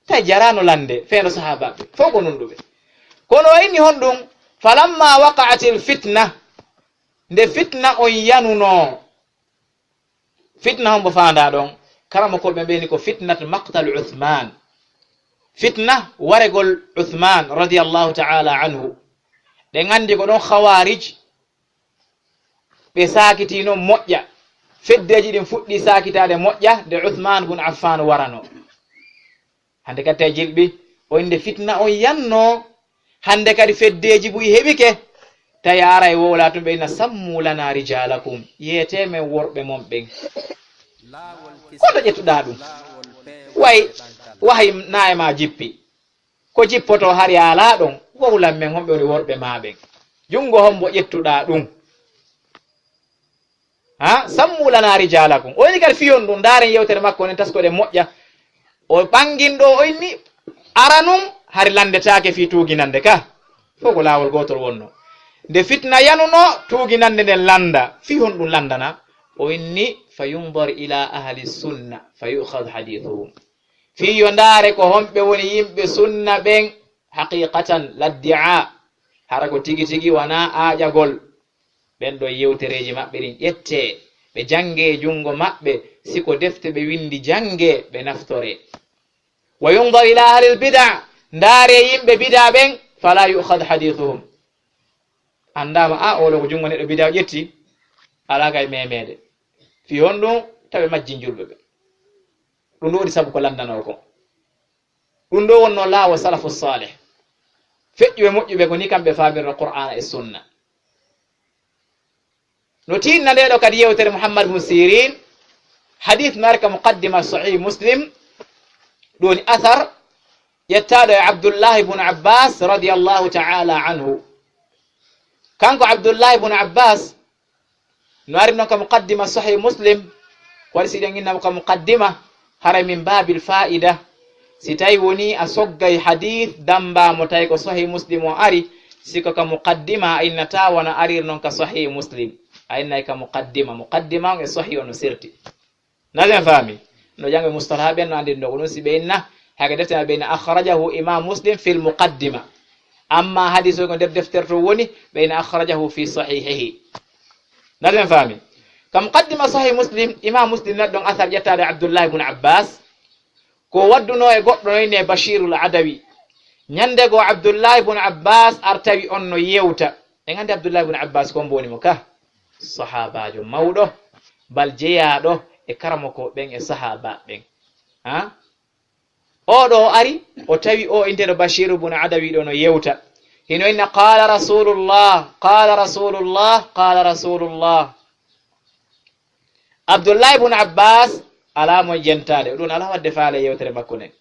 Tawi jaraano lande feeno sahaabaaɓe fof ko nunɗuɓe. Kono o inni honɗum? "Falamma waqa'atil fitna," nde fitna on yanunoo. Fitna hombo faandaa ɗon? Karamokooɓe ɓe ni ko fitnat maqtal Uthman. Fitna waregol Uthman radiyallahu ta'ala anhu. Ɗen anndi ko ɗon Khawarij ɓe saakitiino moƴƴa. Feddeeji ɗin fuɗɗii saakitaade moƴƴa nde Uthman bun Affan warano. Hannde kadi tawi jilɓi, o innde fitna on yannoo. Hannde kadi feddeeji buy heɓike. Tawi a ara e wowla tun ɓe inna, "Sammu lana rijalakum." Yeetee men worɓe mon ɓen. Kono ƴettuɗaa ɗum? Way, wahay na e ma jippi. Ko jippoto hari alaa ɗon, wowlan men homɓe woni worɓe maa ɓen. Junngo hombo ƴettuɗaa ɗum? Ha? "Sammu lana rijalakum." O inni kadi fiyon ɗum, ndaaren yewtere makko nden taskoɗen moƴƴa. O ɓangin ɗo, o inni aranum hari lanndetaake fii tuuginande ka. Fof ko laawol gootol wonno. Nde fitna yanuno, tuuginande nden lannda. Fii honɗum lanndana? O inni, "Fa yundar ila ahli sunna, fa yu'khadh hadithuhum." Fii yo ndaare ko homɓe woni yimɓe sunna ɓen, haqiqatan, laddi'a. Hara ko tigi tigi wanaa aaƴagol. Ɓen ɗo yewtereeji maɓɓe ɗin ƴettee, ɓe janngee e junngo maɓɓe, si ko defte ɓe winndi janngee, ɓe naftoree. "Wa yundar ila ahlil bida," ndaare yimɓe bida ɓen, "fala yu'khadh hadithuhum." Anndaama, a, oɗo ko junngo neɗɗo bida o ƴetti, alaa kay memeede. Fii honɗum? Tawi majjin julɓe ɓe. Ɗum ɗo woni sabu ko lanndanoo ko. Ɗum ɗo wonno laawo salafu salih. Feƴƴuɓe moƴƴuɓe ko ni kamɓe faamirno Qur'aana e Sunna. No tiinna nde ɗo kadi yewtere Muhammad bun Sirin, hadith no ari ka muqaddima Sahih Muslim, ɗum woni athar ƴettaaɗo e Abdullahi bun Abbas radiyallahu ta'ala anhu. Kanko Abdullahi bun Abbas, no ari noon ka muqaddima Sahih Muslim, ko waɗi si ɗen innamo ka muqaddima, haray min baabil faa'ida. Si tawi woni a soggay hadith, damba mo tawi ko Sahih Muslim o ari, si ko ka muqaddima a innata wona arir noon ka Sahih Muslim. A innay ka muqaddima. Muqaddima on e Sahih on no serti. Na ɓen faami? No janngo e mustalaha ɓen no anndiri ɗo ko ɗum si ɓe inna, hake defte maɓɓe inna akhrajahu Imam Muslim fil muqaddima. Amma hadis o ko nder deftere to woni, ɓe inna akhrajahu fi sahihihi. Na ɓen faami? Ka muqaddima Sahih Muslim, Imam Muslim na ɗon asar ƴettaaɗo e Abdullah ibn Abbas, ko waddunoo e goɗɗo no innee Bashirul Adawi. Ñannde goo Abdullah ibn Abbas artawi on no yewta. En anndi Abdullah ibn Abbas ko on mboni mo ka? Sahaabaajo mawɗo, bal jeyaaɗo e karamoko ɓen e sahaaba ɓen. Ha? Oo ɗo o ari, o tawi o inteɗo Bashiru bun Adawi ɗo no yewta. Hino inna, "Qaala Rasulullah, qaala Rasulullah, qaala Rasulullah." Abdullah ibn Abbas alaa mo jentaade, o ɗum alaa waɗde faale yewtere makko nden.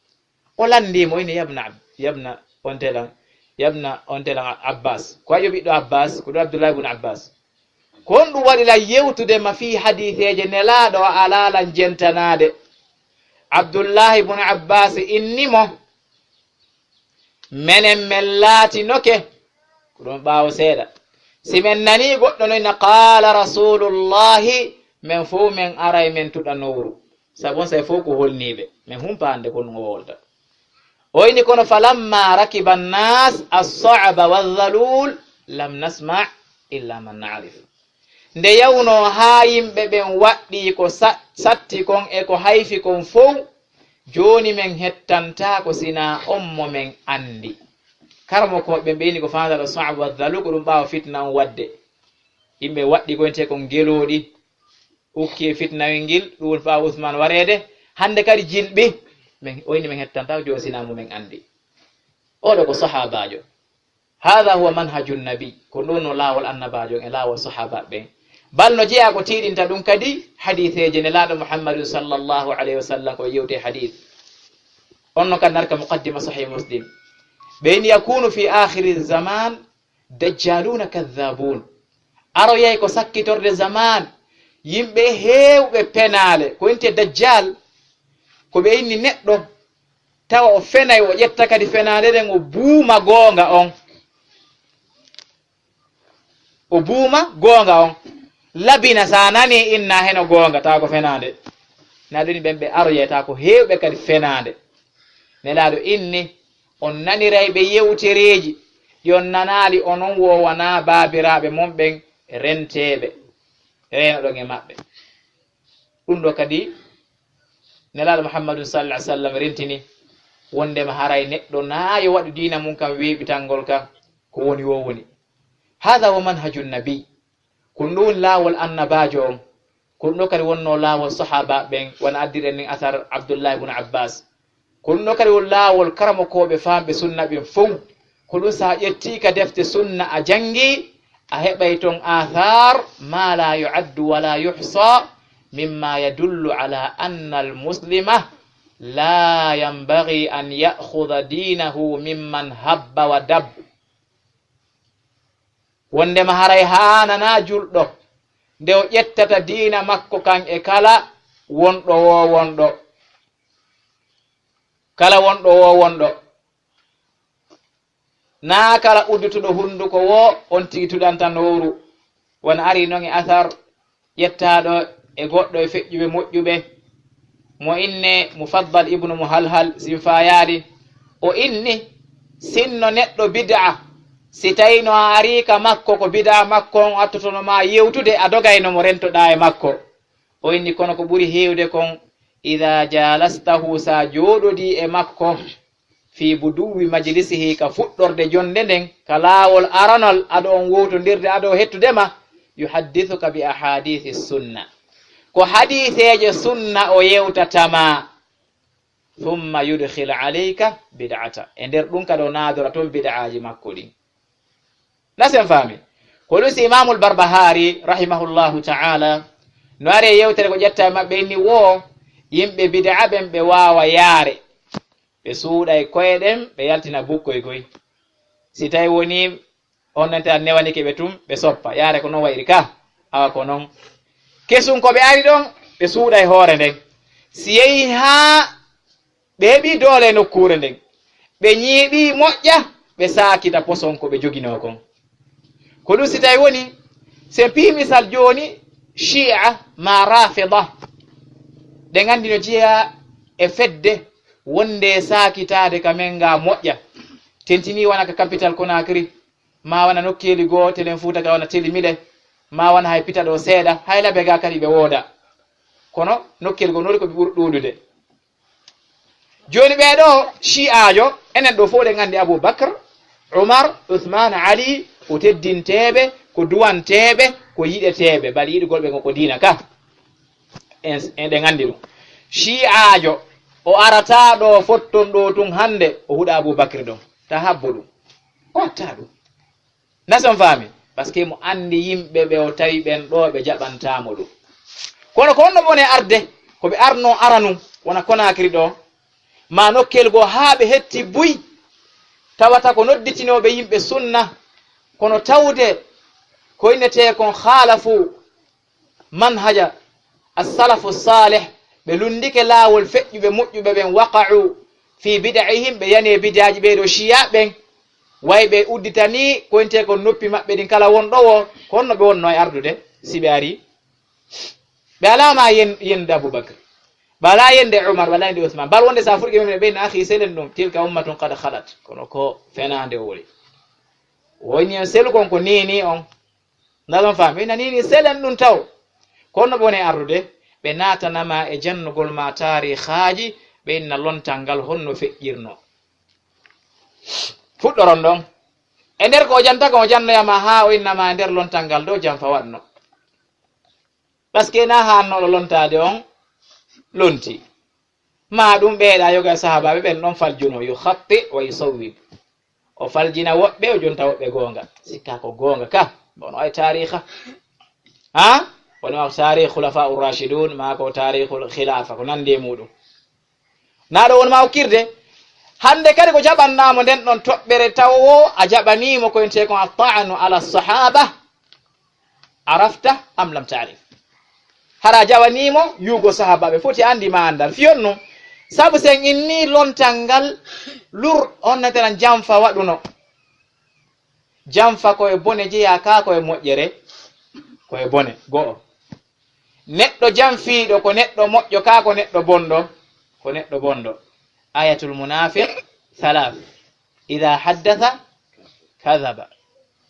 O lanndii mo, ine, "Yabna Ab-, yabna on telan, yabna on telan Abbas." Ko ayo ɓiɗɗo Abbas, ko ɗum Abdullah ibn Abbas. Ko honɗum waɗi lan yewtude ma fii hadiiseeje Nelaaɗo, a alaa lan jentanaade? Abdullahi bun Abbas inni mo, "Menen men laatinoke," ko ɗum ɓaawo seeɗa, "si men nanii goɗɗo no inna, 'Qaala Rasulullahi,' men fow men aray men tuɗa nowru, sabu on say fow ko holniiɓe." Min humpaande ko ɗum o wolta. O inni, kono falamma rakiba annas as-sa'ba wa dhalul lam nasma illa man na'rif. Nde yawno haa yimɓe ɓen waɗɗii ko sa-, satti kon e ko hayfi kon fow, jooni men hettantaako sinaa on mo men anndi. Karamokooɓe ɓen ɓe inni ko faandaɗo sa'ba wa dhalul ko ɗum ɓaawo fitna on waɗde. Yimɓe waɗɗii ko wi'etee kon gelooɗi, ukki e fitnawel ngel, ɗum woni ɓaawo Usmaan wareede. Hannde kadi jilɓi, men, o inni men hettantaako jooni sinaa mo men anndi. Oɗo ko sahaabaajo. Haadha huwa manhaju nabi. Ko ɗum no laawol annabaajo e laawol sahaabaaɓe ɓen. Bal no jeyaa ko tiiɗinta ɗum kadi hadiiseeje Nelaaɗo Muhammadun sallallahu alayhi wa sallam ko yewte hadiis. On no kadi narka muqaddima Sahih Muslim. Ɓe inni yakunu fi akhiri zaman dajjaluna kadhabun. Aroyay ko sakkitorde zaman, yimɓe heewɓe penaale. Ko wi'etee dajjal, ko ɓe inni neɗɗo, tawa o fenay, o ƴetta kadi fenaande nden, o buuma goonga on. O buuma goonga on. Labina, sa nani inna heno goonga, tawa ko fenaande. Na ɗum ɓen ɓe aroyay, tawa ko heewɓe kadi fenaande. Nelaaɗo inni, on naniray ɓe yewtereeji, ɗi on nanaali, onon wo wonaa baabiraaɓe mon ɓen renteeɓe, reenoɗon e maɓɓe. Ɗum ɗo kadi, Nelaaɗo Muhammadun sallallahu alaihi wasallam rentini wondema haray neɗɗo na yo waɗu diina mum kan weeɓitangol kan, ko woni wo woni. Haadha wa manhajun nabi. Ko ɗum woni laawol annabaajo on. Ko ɗum ɗo kadi wonnoo laawol sahaaba ɓen, wano addiren nin asar Abdullahi ibn Abbas. Ko ɗum ɗo kadi woni laawol karamokooɓe faamɓe sunna ɓen fow. Ko ɗum, so a ƴettii ka defte sunna a janngi, a heɓay ton athar ma la yu'addu wa la yuhsa, mimma yadullu ala anna al-muslima la yanbaghi an ya'khudha dinahu mimman habba wa dabb. Wondema haray haananaa julɗo nde o ƴettata diina makko kan e kala wonɗo wo wonɗo. Kala wonɗo wo wonɗo. Naa kala uddutuɗo hunduko wo on tigi tuɗanta nowru. Wano ari non e asar ƴettaaɗo e goɗɗo e feƴƴuɓe moƴƴuɓe, mo inne Mufaddal ibnu Muhalhal, sin faayaali, o inni, sinno neɗɗo bid'a, si tawii no a arii ka makko, ko bid'a makko on attotono ma yewtude, a dogayno mo, rentoɗaa e makko. O inni, kono ko ɓuri heewde kon, idaa jaalastahu, sa jooɗodii e makko, fii buduwi majlisihi, ka fuɗɗorde jonnde nden, ka laawol aranol, ado on wowtondirde, ado hettude ma, yuhaddithuka bi ahadithi sunna. Ko hadiiseeje sunna o yewtata ma. Thumma yudkhil alayka bid'ata. E nder ɗum kadi o naadora ton bid'aaji makko ɗin. Na sen faami? Ko ɗum si Imaamul Barbahari, rahimahullahu ta'ala, no ari e yewtere ko ƴetta e maɓɓe inni wo, yimɓe bid'a ɓen ɓe waawa yaare. Ɓe suuɗay koye ɗen, ɓe yaltina bukkoy koy. Si tawi woni on nante an newanike ɓe tun, ɓe soppa. Yaare ko non wayri ka? Awa ko non. Kesun ko ɓe ari ɗon, ɓe suuɗay hoore nden. Si yehi haa ɓe heɓi doole e nokkuure nden, ɓe ñiiɓi moƴƴa, ɓe saakita poson ko ɓe joginoo kon. Ko ɗum si tawi woni, si en pii misal jooni, Shi'a ma Rafida, ɗen anndi no jeyaa e fedde wonde saakitaade ka men nga moƴƴa. Tentini wona ka capital Conakry, ma wona nokkeeli goo telen Fuuta ka wona Teli Mile, ma wona hay Pita ɗo seeɗa, hay Labe ga kadi ɓe wooda. Kono nokkeeli goo noori ko ɓe ɓuri ɗuuɗude. Jooni ɓee ɗoo Shi'aajo, enen ɗoo fof ɗen anndi Abu Bakr, Umar, Usmaan, Ali, ko teddinteeɓe, ko duwanteeɓe, ko yiɗeteeɓe, bali yiɗugol ɓe ko, ko diina ka. En, eɗen anndi ɗum. Shi'aajo, o arataa ɗoo fotton ɗoo tun hannde, o huɗa Abu Bakr ɗon. Ta habbo ɗum. O wattaa ɗum. Na son faami? Parce que mo anndi yimɓe ɓe o tawi ɓen ɗoo ɓe jaɓantaa mo ɗum. Kono ko honno ɓe woni arde, ko ɓe arnoo aranun, wona Conakry ɗoo, ma nokkel goo haa ɓe hetti buy, tawata ko nodditinooɓe yimɓe sunna, kono tawde ko innetee kon khaalafu manhaja as-salafu salih, ɓe lunndike laawol feƴƴuɓe moƴƴuɓe ɓen, waqa'u fi bid'ihim, ɓe yani e bid'aaji ɓee ɗoo Shi'a ɓen, way ɓe udditanii ko innetee kon noppi maɓɓe ɗin kala wonɗo woo, ko honno ɓe wonnoo e ardude si ɓe arii? Ɓe alaa ma yen-, yennude Abu Bakr. Bala yende Umar, bala yende Usman. Bal wonde sa furqi men ɓe na akhi selen ɗum. Tilka ummatun qad khalat. Kono ko fenaande o woni. Woni en selu kon ko nini on. Ndaɗon fami, ina nini selen ɗum taw. Kono ɓe woni ardude, ɓe naatanama e jannugol ma taarihaaji, ɓe inna lontal ngal honno feƴƴirno. Fuɗɗoron ɗon. E nder ko o janta kon, o jannoyama haa o innama e nder lontal ngal ɗo janfa waɗno. Parce que na hannoɗo lontaade on lonti. Ma ɗum ɓeeɗa yoga e sahaabaaɓe ɓen ɗon faljuno, yukhatti wa yusawwib. O faljina woɓɓe, o jonta woɓɓe goonga. Sikka ko goonga ka, bono ay taariikha. Ha? Woni ma taariikh khulafa ur-rashidun, ma ko taariikhul khilaafa, ko nandi e muɗum. Na ɗo won ma okkirde. Hande kadi ko jaɓannamo nden ɗon toɓɓere taw o a jaɓanimo ko ente kon at-ta'nu ala sahaba. Arafta am lam ta'rif? Hara jawanimo yugo sahabaɓe, foti andi ma andal. Fiyon nu, sabu sen inni lontal ngal lur on natalan janfa waɗuno. Janfa ko e bone jeya ka ko e moƴƴere, ko e bone. Go'o. Neɗɗo janfiiɗo ko neɗɗo moƴƴo, ka ko neɗɗo bonɗo, ko neɗɗo bonɗo. Ayatul munafiq thalath. Idha haddatha kadhaba.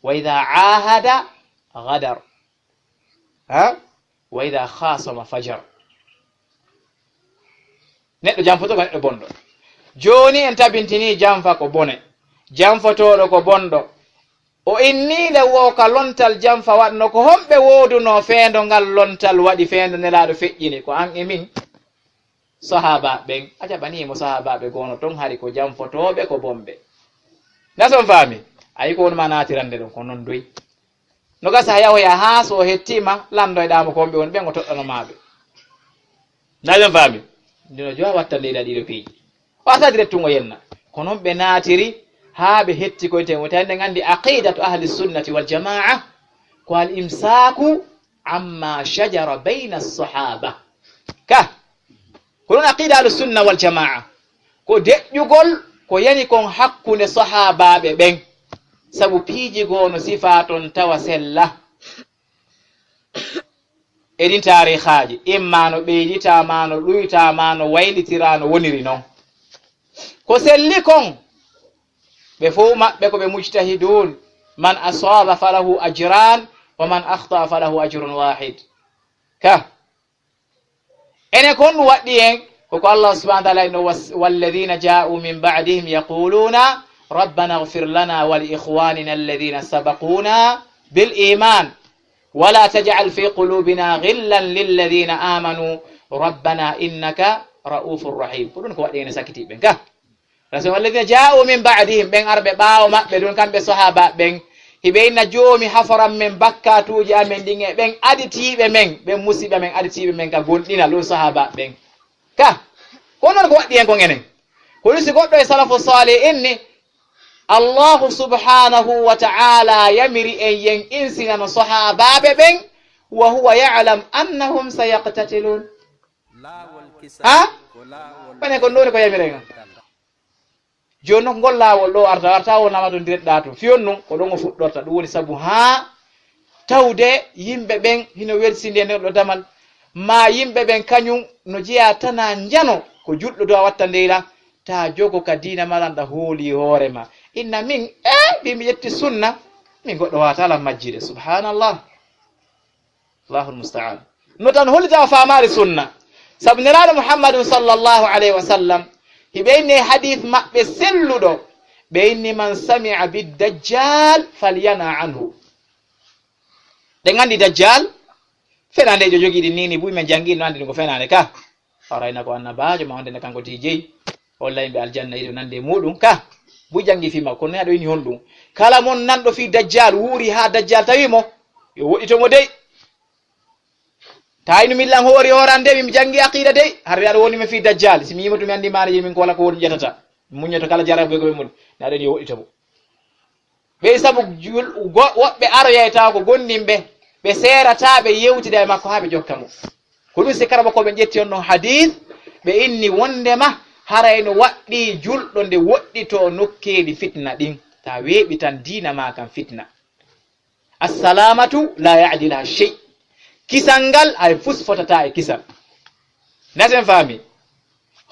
Wa idha ahada ghadar. Ha? Wa idha khasama fajar. Neɗɗo janfoto ko neɗɗo bonɗo. Jooni en tabintini janfa ko bone. Janfotooɗo ko bonɗo. O inni nde wo ka lontal janfa waɗno ko homɓe wooduno feendo ngal lontal waɗi feendo nelaaɗo feƴƴini ko an e min. Sahaaba ɓen, a jaɓaniimo sahaabaaɓe goono ton hari ko janfotooɓe ko bonɓe. Na son faami? Ayi ko won ma naatirande ɗum ko non doy. No gasa yahoya haa so o hettiima landoyɗaamo ko homɓe woni ɓen o toɗɗano maaɓe. Na son faami? Ndino jowa wattande ila ɗiɗo piiji. O asadi rettun o yenna. Ko non ɓe naatiri haa ɓe hetti koyte o tawi nde nganndi aqidatu ahli sunnati wal jamaa ko al imsaaku amma shajara bayna as-sahaba. Ka Ko ɗum aqida ahlu sunna wal jamaa, ko deƴƴugol ko yani kon hakkunde sahaabaaɓe ɓen, sabu piiji goo no sifaa ton tawa sella. E ɗin taarihaaji, imma no ɓeydita, ma no ɗuyta, ma no waylitira, no woniri non. Ko selli kon, ɓe fow maɓɓe ko ɓe mujtahidun, man asaaba falahu ajran, wa man akhtaa falahu ajrun wahid. Ka Enen kon ɗum waɗɗi en, ko ko Allah subhanahu wa ta'ala inno, "Walladhina ja'u min ba'dihim yaquluna rabbana ighfir lana wa li ikhwanina alladhina sabaquna bil iman wa la taj'al fi qulubina ghillan lilladhina amanu rabbana innaka ra'ufur rahim." Ko ɗum ko waɗɗi en e sakiti ɓen ka. Rasul, "Walladhina ja'u min ba'dihim", ɓen arɓe ɓaawo maɓɓe ɗum, kamɓe sahaaba ɓen, hiɓe inna, "Joomi, haforan men bakkatuuji amen ɗin e ɓen aditiiɓe men, ɓen musiɓɓe men aditiiɓe men ka gonɗinal", ɗum sahaaba ɓen. Ka, ko non ko waɗɗi en kon enen. Ko ɗum si goɗɗo e salafu salih inni, Allahu subhanahu wa ta'ala yamiri en yen insinano sahaabaaɓe ɓen, wa huwa ya'lam annahum sayaqtatilun. Ha? Ɓane kon ɗoni ko yamiren on. Jooni non ngol laawol ɗo arta, arta wonama to ndiretɗa to. Fiyon non, ko ɗon o fuɗɗorta. Ɗum woni sabu haa tawde yimɓe ɓen hino welsinde e nder ɗo damal. Ma yimɓe ɓen kañum no jeyaa tana njano ko julɗo do a watta ndeyla. Ta jogo ka diina ma lanɗa hooli hoore ma. Inna min, e, mbi mi ƴetti sunna. Min goɗɗo waata lan majjide. Subhanallah. Allahul musta'an. No tan holli tawa faamaali sunna. Sabu Nelaaɗo Muhammadun sallallahu alayhi wa sallam, hiɓe inni e hadiis maɓɓe selluɗo, ɓe inni, "Man sami'a bid dajjal falyana anhu." Ɗen anndi dajjal, fenaandeejo jogii ɗin nii, nii buy men janngi, no anndi ɗum ko fenaande ka. Arayna ko annabaajo, ma wonde ne kanko tijey. Holla yimɓe aljanna, yiɗo nande e muɗum. Ka, buy janngi fii makko, kono ne aɗo inni honɗum? Kala mon nanɗo fii dajjal, wuuri haa dajjal tawi mo, yo woɗɗito mo dey. Ta inu millan hoori hoorande, mi janngi aqida dey. Har aɗo woni mi fii dajjal, si mi yimo to mi anndi maana je min ko wala ko woni ƴetata. Mi muññoto kala jarabe ko ɓe mun. Ne aɗo ni yo woɗɗito mo. Ɓey sabu jul-, go-, woɓɓe aroyay tawa ko gonnimɓe, ɓe seerata, ɓe yewtida e makko haa ɓe jokka mo. Ko ɗum si karabakooɓe ƴetti on ɗon hadiis, ɓe inni wondema haray no waɗɗii julɗo nde woɗɗitoo nokkeeli fitna ɗin, ta weeɓitan diina maa kan fitna. Assalamatu la ya'diluha shay. Kisal ngal hay fus fotata e kisal. Ndasen faami?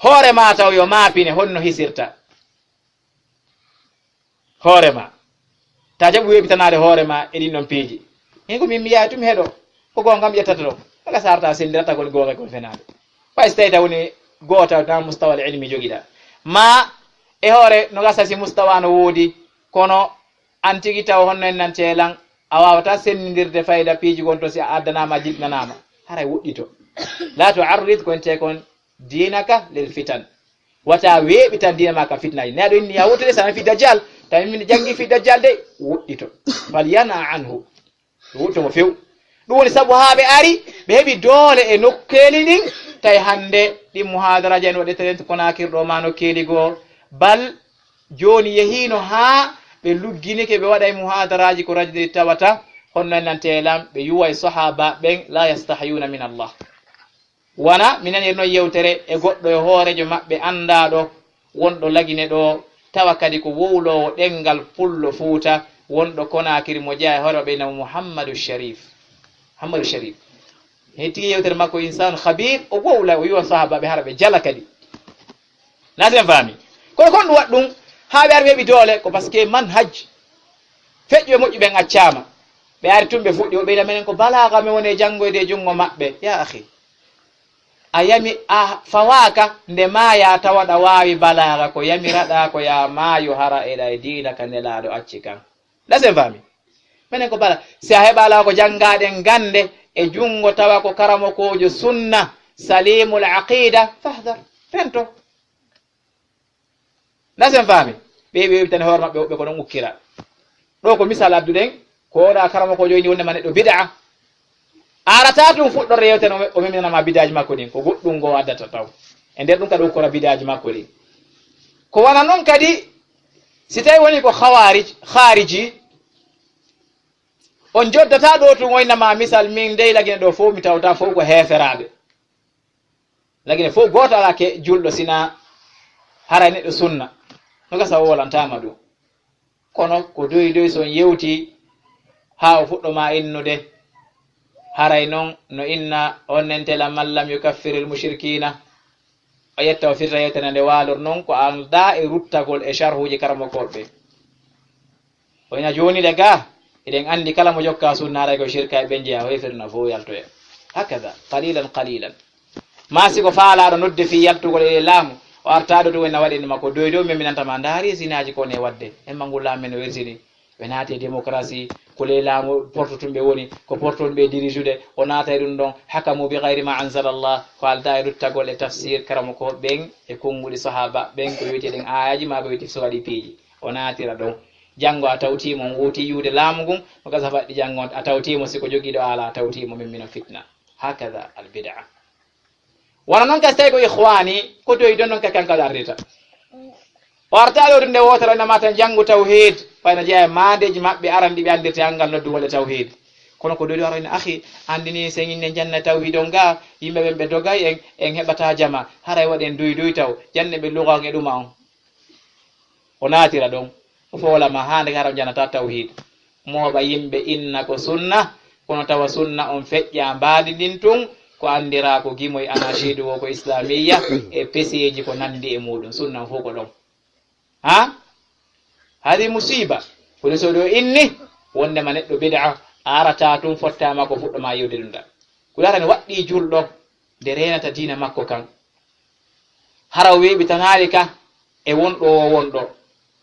Hoore ma taw yo maapine honno hisirta. Hoore ma. Ta jaɓu weeɓitanaade hoore ma e ɗin ɗon piiji. Min ko min mi yahay tun mi heɗo. Ko goonga kam ƴettata ɗon. Wala sarta senndirata kon goonga kon fenaade. Ɓay si tawi taw woni goota na mustawal ilmi jogiɗa. Ma e hoore no gasa si mustawa no woodi, kono an tigi taw honno en nan teelan, a waawata sennindirde fayda piiji gon to si a addanaama, a jiɗnanaama. Haray woɗɗito. La tu'arrid ko ente kon diinaka lil fitan. Wata weeɓitan diina ma ka fitnaaji. Ne aɗo inni ya wotere sana fi dajjal. Tawi min janngi fi dajjal de, woɗɗito. Fal yana anhu. Ɗum wutto mo few. Ɗum woni sabu haa ɓe ari, ɓe heɓi doole e nokkeeli ɗin. Tawi hannde ɗin muhaadaraji en waɗeteren Konaakiri ɗo ma nokkeeli goo. Bal jooni yehiino haa ɓe lugginike, ɓe waɗay muhaadaraji ko radio ɗi tawata, honno en nante e lam, ɓe yuway sahaaba ɓen, la yastahyuuna min Allah. Wona, mi nani noon yewtere e goɗɗo e hooreejo maɓɓe anndaaɗo wonɗo Lagine ɗo, tawa kadi ko wowloowo ɗemngal Pullo Fuuta, wonɗo Konaakiri, mo jeyaa e hoore maɓɓe innamo Muhammadu Sharif. Muhammadu Sharif. He tigi yewtere makko, insaan khabiir, o wowla, o wiwa sahaabaaɓe hara ɓe jala kadi. Naa si en faami? Kono kon ɗum waɗi ɗum, haa ɓe ari ɓe heɓi doole, ko parce que manhaj feƴƴuɓe moƴƴuɓe ɓen accaama. Ɓe ari tun ɓe fuɗɗi, o ɓeyda menen ko balaaga men woni e janngoyde e junngo maɓɓe. Ya akhi, a yami, a fawaaka, nde maayaa tawa ɗa waawi balaaga, ko yamiraɗaa ko yaa maayu hara eɗa e diina ka Nelaaɗo acci kan. Naa si en faami? Menen ko bala, si a heɓa alaa ko janngaaɗen gannde e junngo tawa ko karamokoojo sunna, salimul aqida, fahdar, rento. Naa si en faami? Ɓe ɓe weɓitani hoore maɓɓe woɓɓe ko ɗon ukkira. Ɗo ko misal adduɗen, ko oɗa karamokoojo inni wonde ma neɗɗo bid'a. Arata ɗum fuɗɗorde yewtere o, o memminana ma bid'aji makko ɗin, ko goɗɗum ngo addata taw. E nder ɗum kadi ukkora bid'aji makko ɗin. Ko wona non kadi, si tawi woni ko khawarij, khariji, on joddata ɗo tun o inna ma misal min dey Lagine ɗo fof mi tawta fof ko heeferaaɓe. Lagine fof gooto alaa ke julɗo sina haray neɗɗo sunna. No gasa o wolantaama ɗum. Kono ko doy doy so on yewti haa o fuɗɗo ma innude, haray non no inna on nentela man lam yukaffiril mushrikina. O yetta o firta yewtere nde waalor non ko aldaa e ruttagol e sharhuuji karamokooɓe ɓe. O ina jooni le ga, eɗen anndi kala mo jokka sunna haray ko shirka e ɓe jeya, o hefirna fof yaltoya. Hakada, qalilan qalilan. Ma si ko faalaaɗo nodde fii yaltugol e laamu, o artaade ɗum en na waɗi ma ko doy doy, min minanta ma ndaari sinaaji ko ne waɗde. En ma ngu laamu men o wersini. Ɓe naati e démocratie, ko ley laamu porto tun ɓe woni, ko porto tun ɓe dirisude, o naata e ɗum ɗon, hakamu bi gayri ma anzala Allah, ko aldaa e ruttagol e tafsir, karamokooɓe ɓen, e konnguɗi sahaaba ɓen, ko wiyetee ɗen aayaji, maa ko wiyetee so waɗi piiji. O naatira ɗon. Janngo a tawtii mo, on wowtii yiwde laamu ngun, no gasa faɗɗi janngo a tawtii mo, si ko jogiiɗo aala a tawtii mo, min mino fitna. Hakada al bid'a. Wona noon kadi, so tawi ko ikhwaani, ko toyi ɗon noon kadi kanko aɗa ardita. O arta ɗo nde wootere, o inna ma tan janngu tawhiid, fayna jeyaa e maandeeji maɓɓe aran ɗi ɓe anndirta e anngal noddugol e tawhiid. Kono ko ɗoyɗo ara ina, akhi, anndi ni so en inni en janna tawhiid on ga, yimɓe ɓen ɓe dogay en, en heɓata jama, haray waɗen doy doy taw, janne ɓe luga on e ɗuma on. O naatira ɗon, o foola ma haa ndeke hara o janata tawhiid. Mooɓa yimɓe inna ko sunna, kono tawa sunna on feƴƴa mbaadi ndin tun, ko anndiraa ko gimoy anashiidu woo ko islaamiyya e peseeji ko nanndi e muuɗum. Sunna on fof ko ɗon. Ha? Hadi musiiba. Kono so ɗo inni, wondema neɗɗo bid'a, a arata tun fottaama ko fuɗɗo ma yiwde ɗum ɗan. Ko laarani waɗɗii julɗo nde reenata diina makko kan. Hara o weeɓitanaali ka e wonɗo o wonɗo.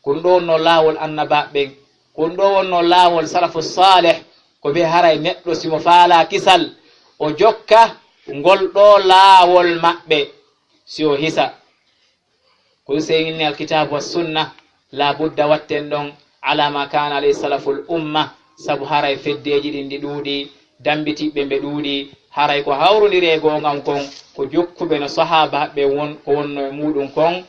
Ko ɗum ɗo wonno laawol annabaaɓe ɓen. Ko ɗum ɗo wonno laawol salafu saalih. Ko ɓe haray neɗɗo si mo faalaa kisal, o jokka ngol ɗo laawol maɓɓe, si o hisa. Ko ɗum sey inni alkitaabu wa sunna, la budda watten ɗon ala ma kana alayhi salaful umma, sabu haray feddeeji ɗin ɗi ɗuuɗi, dambitiɓɓe ɓe ɗuuɗi, haray ko hawrondiri e goongam kon, ko jokkuɓe no sahaaba ɓe won, ko wonno e muuɗum kon,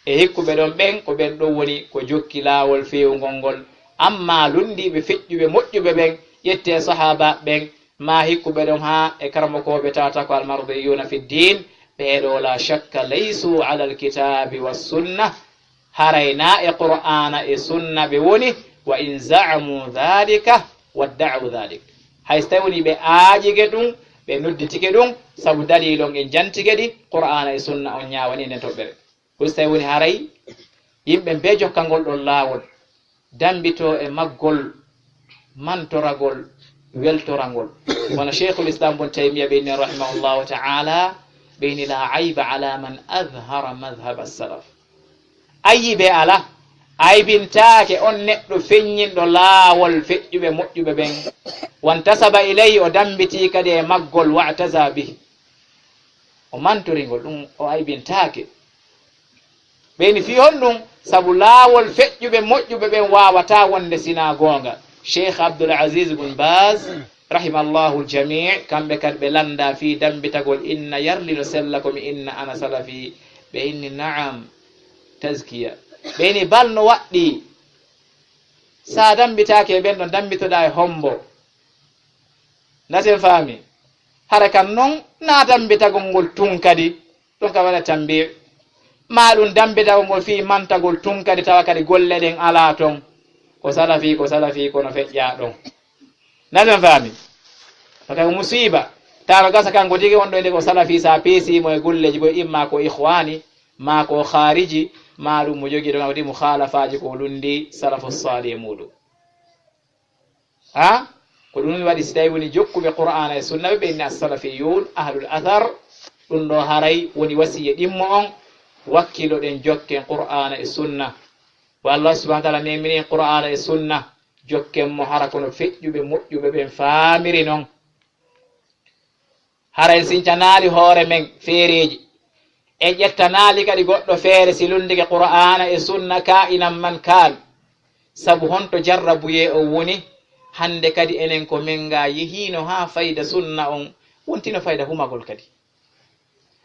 e hikkuɓe ɗon ɓen, ko ɓen ɗon woni ko jokki laawol feewungol ngol. Amma lunndiiɓe feƴƴuɓe moƴƴuɓe ɓen, ƴettee sahaaba ɓen, maa hikkuɓe ɗon haa e karamokooɓe tawata ko almardiyuna fi ddin, ɓee ɗo la shakka laysu ala alkitabi wa sunna, haray na e Qur'aana e sunna ɓe woni, wa in za'amu dhalika wadda'u dhalik. Hay so tawi woni ɓe aajike ɗum, Ɓe nodditike ɗum sabu daliilon en jantike ɗi, Qur'aana e Sunna, on ñaawani en nden toɓɓere. Ko so tawi woni haray yimɓe bee jokkangol ɗon laawol, dambitoo e maggol, mantoragol, weltorangol. Wano Sheikhul Islam Ibn Taymiya ɓe inni rahimahullahu ta'ala, ɓe inni, "La ayba ala man adhara madhhab as-salaf." Ayibe ala, aybintaake on neɗɗo feññinɗo laawol feƴƴuɓe moƴƴuɓe ɓen. Wantasaba ilayhi, o dambitii kadi e maggol, wa'taza bih, o mantori ngol, ɗum o aybintaake. Ɓe inni fii honɗum? Sabu laawol feƴƴuɓe moƴƴuɓe ɓen waawataa wonde sinaa goonga. Sheikh Abdul Aziz Ibn Baz, rahimallahu al-jamii, kamɓe kadi ɓe lanndaa fii dambitagol inna yarlino sella ko mi inna ana salafi. Ɓe inni, "Na'am, tazkiya." Ɓe inni, "Bal no waɗɗii, sa dambitaake e ɓen ɗon, dambitoɗaa e hombo?" Ndasen faami. Hara kan non, na dambitagol ngol tun kadi, ɗon ka waɗa tambi. Ma ɗum dambitagol ngol fii mantagol tun kadi, tawa kadi golle ɗen alaa ton. Ko salafi, ko salafi, kono feƴƴaa ɗon. Ndasen faami. Ko tawi musiiba. Taaro gasa kanko tigi on ɗo inde ko salafi, sa peesi mo e golleeji boy, imma ko ikhwani, ma ko khariji, ma ɗum mo jogi ɗon awdi mukhalafaaji ko lundi salafu salih e muɗum. Ha? Ko ɗum waɗi si tawi woni jokkuɓe Qur'aana e Sunna ɓe, ɓe inni as-salafiyun, ahlul athar, ɗum ɗo haray woni wasiya ɗimmo on, wakkiloɗen jokken Qur'aana e Sunna. Wa Allah subhanahu wa ta'ala memini Qur'aana e Sunna, jokken mo hara kono feƴƴuɓe moƴƴuɓe ɓen faamiri non. Hara en sincanaali hoore men feereeji. En ƴettanaali kadi goɗɗo feere si lunndike Qur'aana e Sunna kaa'inan man kaan. Sabu honto jarrabuyee on woni? Hannde kadi enen ko men ga yehiino haa fayda Sunna on wontino fayda humagol kadi.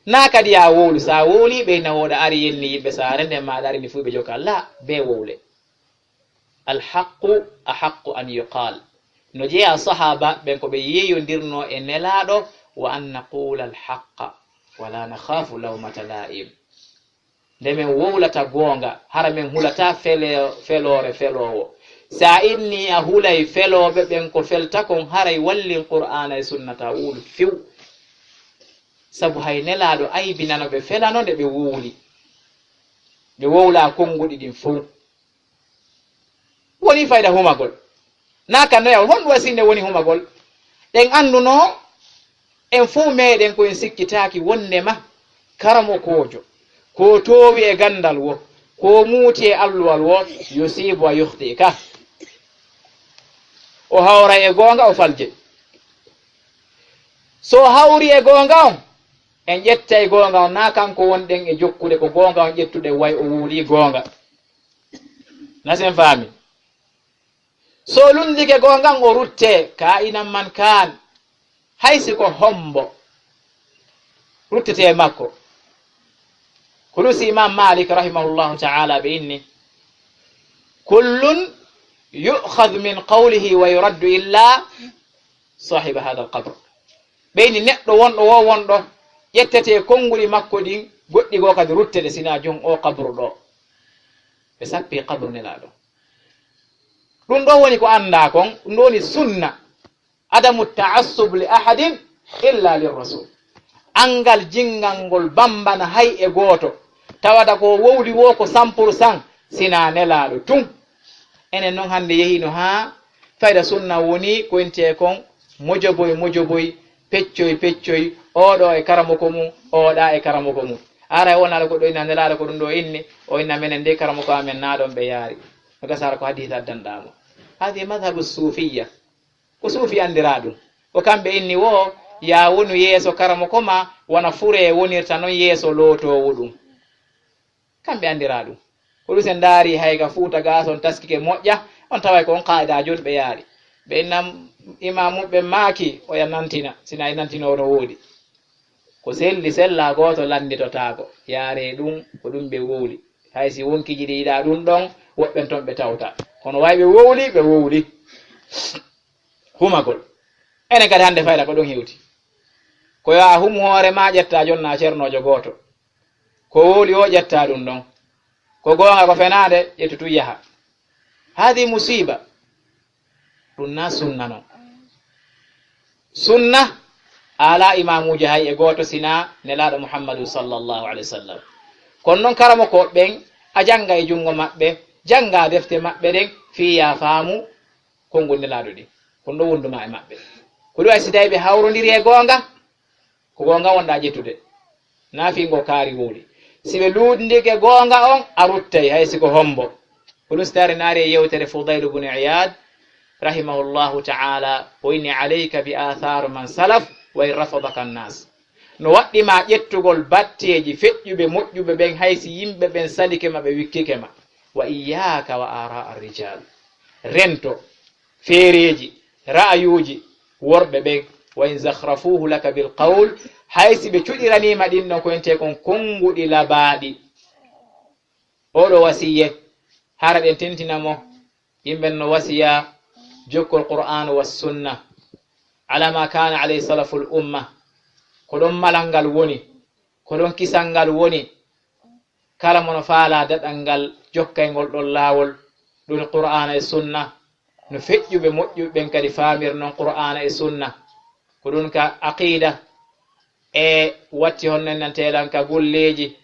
Naa kadi yaa wowlu, sa wowlii ɓe na wooɗa ari yenni yimɓe saare nden maaɗa ari ni fuu ɓe jokka. La, bee wowle. Alhaqqu ahaqqu an yuqal. No jeyaa sahaaba ɓen ko ɓe yeeyondirnoo e Nelaaɗo, wa an naqula alhaqqa, wa la nakhafu lawmata la'im. Nde men wowlata goonga, hara men hulata fele-, feloore feloowo. Sa inni a hulay felooɓe ɓen ko felta kon, haray wallin Qur'aana e Sunna ta wowlu few. Sabu hay Nelaaɗo aybinano ɓe felano nde ɓe wowli. Ɓe wowla konnguɗi ɗin fow. Woni fayda humagol. Naa kan noyawol, honɗum waɗi si nde woni humagol? Ɗen annduno en fow meɗen ko en sikkitaaki wonndema karamokoojo, ko toowi e ganndal wo, ko muuti e alluwal wo, yusibu wa yukhti ka. O hawra e goonga, o falje. So o hawri e goonga on, en ƴettay goonga on, naa kanko wonɗen e jokkude, ko goonga on ƴettuɗen, way o wuuli goonga. Na sen faami? So lunndike goonga on, o rutte, kaa'inan man kaan, hay si ko hombo, ruttete e makko. Ko ɗum si Imam Malik rahimahullahu ta'ala ɓe inni, "Kullun yu'khadhu min qawlihi wa yuraddu illa sahiba hadha al-qabr." Ɓe inni neɗɗo wonɗo wo wonɗo, ƴettete konnguɗi makko ɗin, goɗɗi goo kadi ruttete, sina jon o qabru ɗo. Ɓe sappi qabru Nelaaɗo. Ɗum ɗo woni ko anndaa kon, ɗum ɗo woni sunna. Adamu ta'assub li ahadin illa lir rasul. Anngal jinngal ngol bambana hay e gooto, tawata ko wowli wo ko cent pour cent, sina Nelaaɗo tun. Enen non hannde yehiino haa fayda sunna woni ko intee kon mojoboy, mojoboy, peccoy, peccoy, oɗo e karamoko mum, oɗa e karamoko mum. Ara o wona ko ɗo inna Nelaaɗo ko ɗum ɗo inni, o inna menen de karamoko amen na ɗon ɓe yaari. No gasara ko hadiis addanɗaamo. Hadi madhabu suufiyya. Ko suufi anndira ɗum. Ko kamɓe inni wo, yaa wonu yeeso karamoko ma, wona fure wonirta non yeeso lootoowo ɗum. Kamɓe anndira ɗum. Ko ɗum sen ndaari hay ka Fuuta gaa, so on taskike moƴƴa, on taway ko on qaa'ida jon ɓe yaari. Ɓe inna imaamu ɓe maaki, oya nantina, sina e nantinoo no woodi. Ko selli sella gooto lannditotaako. Yaare ɗum, ko ɗum ɓe wowli. Hay si wonkiji ɗi yiɗa ɗum ɗon, woɓɓen ton ɓe tawta. Kono way ɓe wowli, ɓe wowli. Humagol. Enen kadi hannde fayda ko ɗum hewti. Ko yo a hum hoore ma, ƴetta jonna cernoojo gooto. Ko wowli o ƴetta ɗum ɗon. Ko goonga ko fenaande, ƴettu tun yaha. Hadi musiba. Ɗum na sunna non. Sunna, A alaa imaamuujo hay e gooto sinaa Nelaaɗo Muhammadu sallallahu alayhi wa sallam. Kono noon karamokooɓe ɓen, a jannga e junngo maɓɓe, jannga defte maɓɓe ɗen, fii yaa faamu konngol Nelaaɗo ɗin. Kono ɗo wondu maa e maɓɓe. Ko ɗum wayi si tawi ɓe hawrondiri e goonga, ko goonga wonɗaa ƴettude. Naa fii ngo kaari wowli. Si ɓe luutndike goonga on, a ruttay, hay si ko hombo. Ko ɗum si tawi naari e yewtere Fudayl ibn Iyad, rahimahullahu ta'ala, o inni, "Alayka bi athar man salaf, wa in rafadaka an-nas." No waɗɗi ma ƴettugol batteeji feƴƴuɓe, moƴƴuɓe ɓen, hay si yimɓe ɓen salike ma, ɓe wikkike ma. "Wa iyyaka wa ara ar-rijal." Rento feereeji, ra'ayuuji worɓe ɓen, "wa in zakhrafuhu laka bil qawl", hay si ɓe cuɗiraniima ɗin ɗon ko entee kon konnguɗi labaaɗi. Oɗo wasiye, hara ɗen tentina mo, yimɓe no wasiya jokkol Qur'an wa sunna, ala ma kana alayhi salaful umma, ko ɗon malal ngal woni, ko ɗon kisal ngal woni. Kala mo no faalaa daɗal ngal jokkay ngol ɗon laawol, ɗum Qur'aana e Sunna, no feƴƴuɓe moƴƴuɓe ɓen kadi faamir non Qur'aana e Sunna. Ko ɗum ka aqiida e watti honno en nan teelan ka golleeji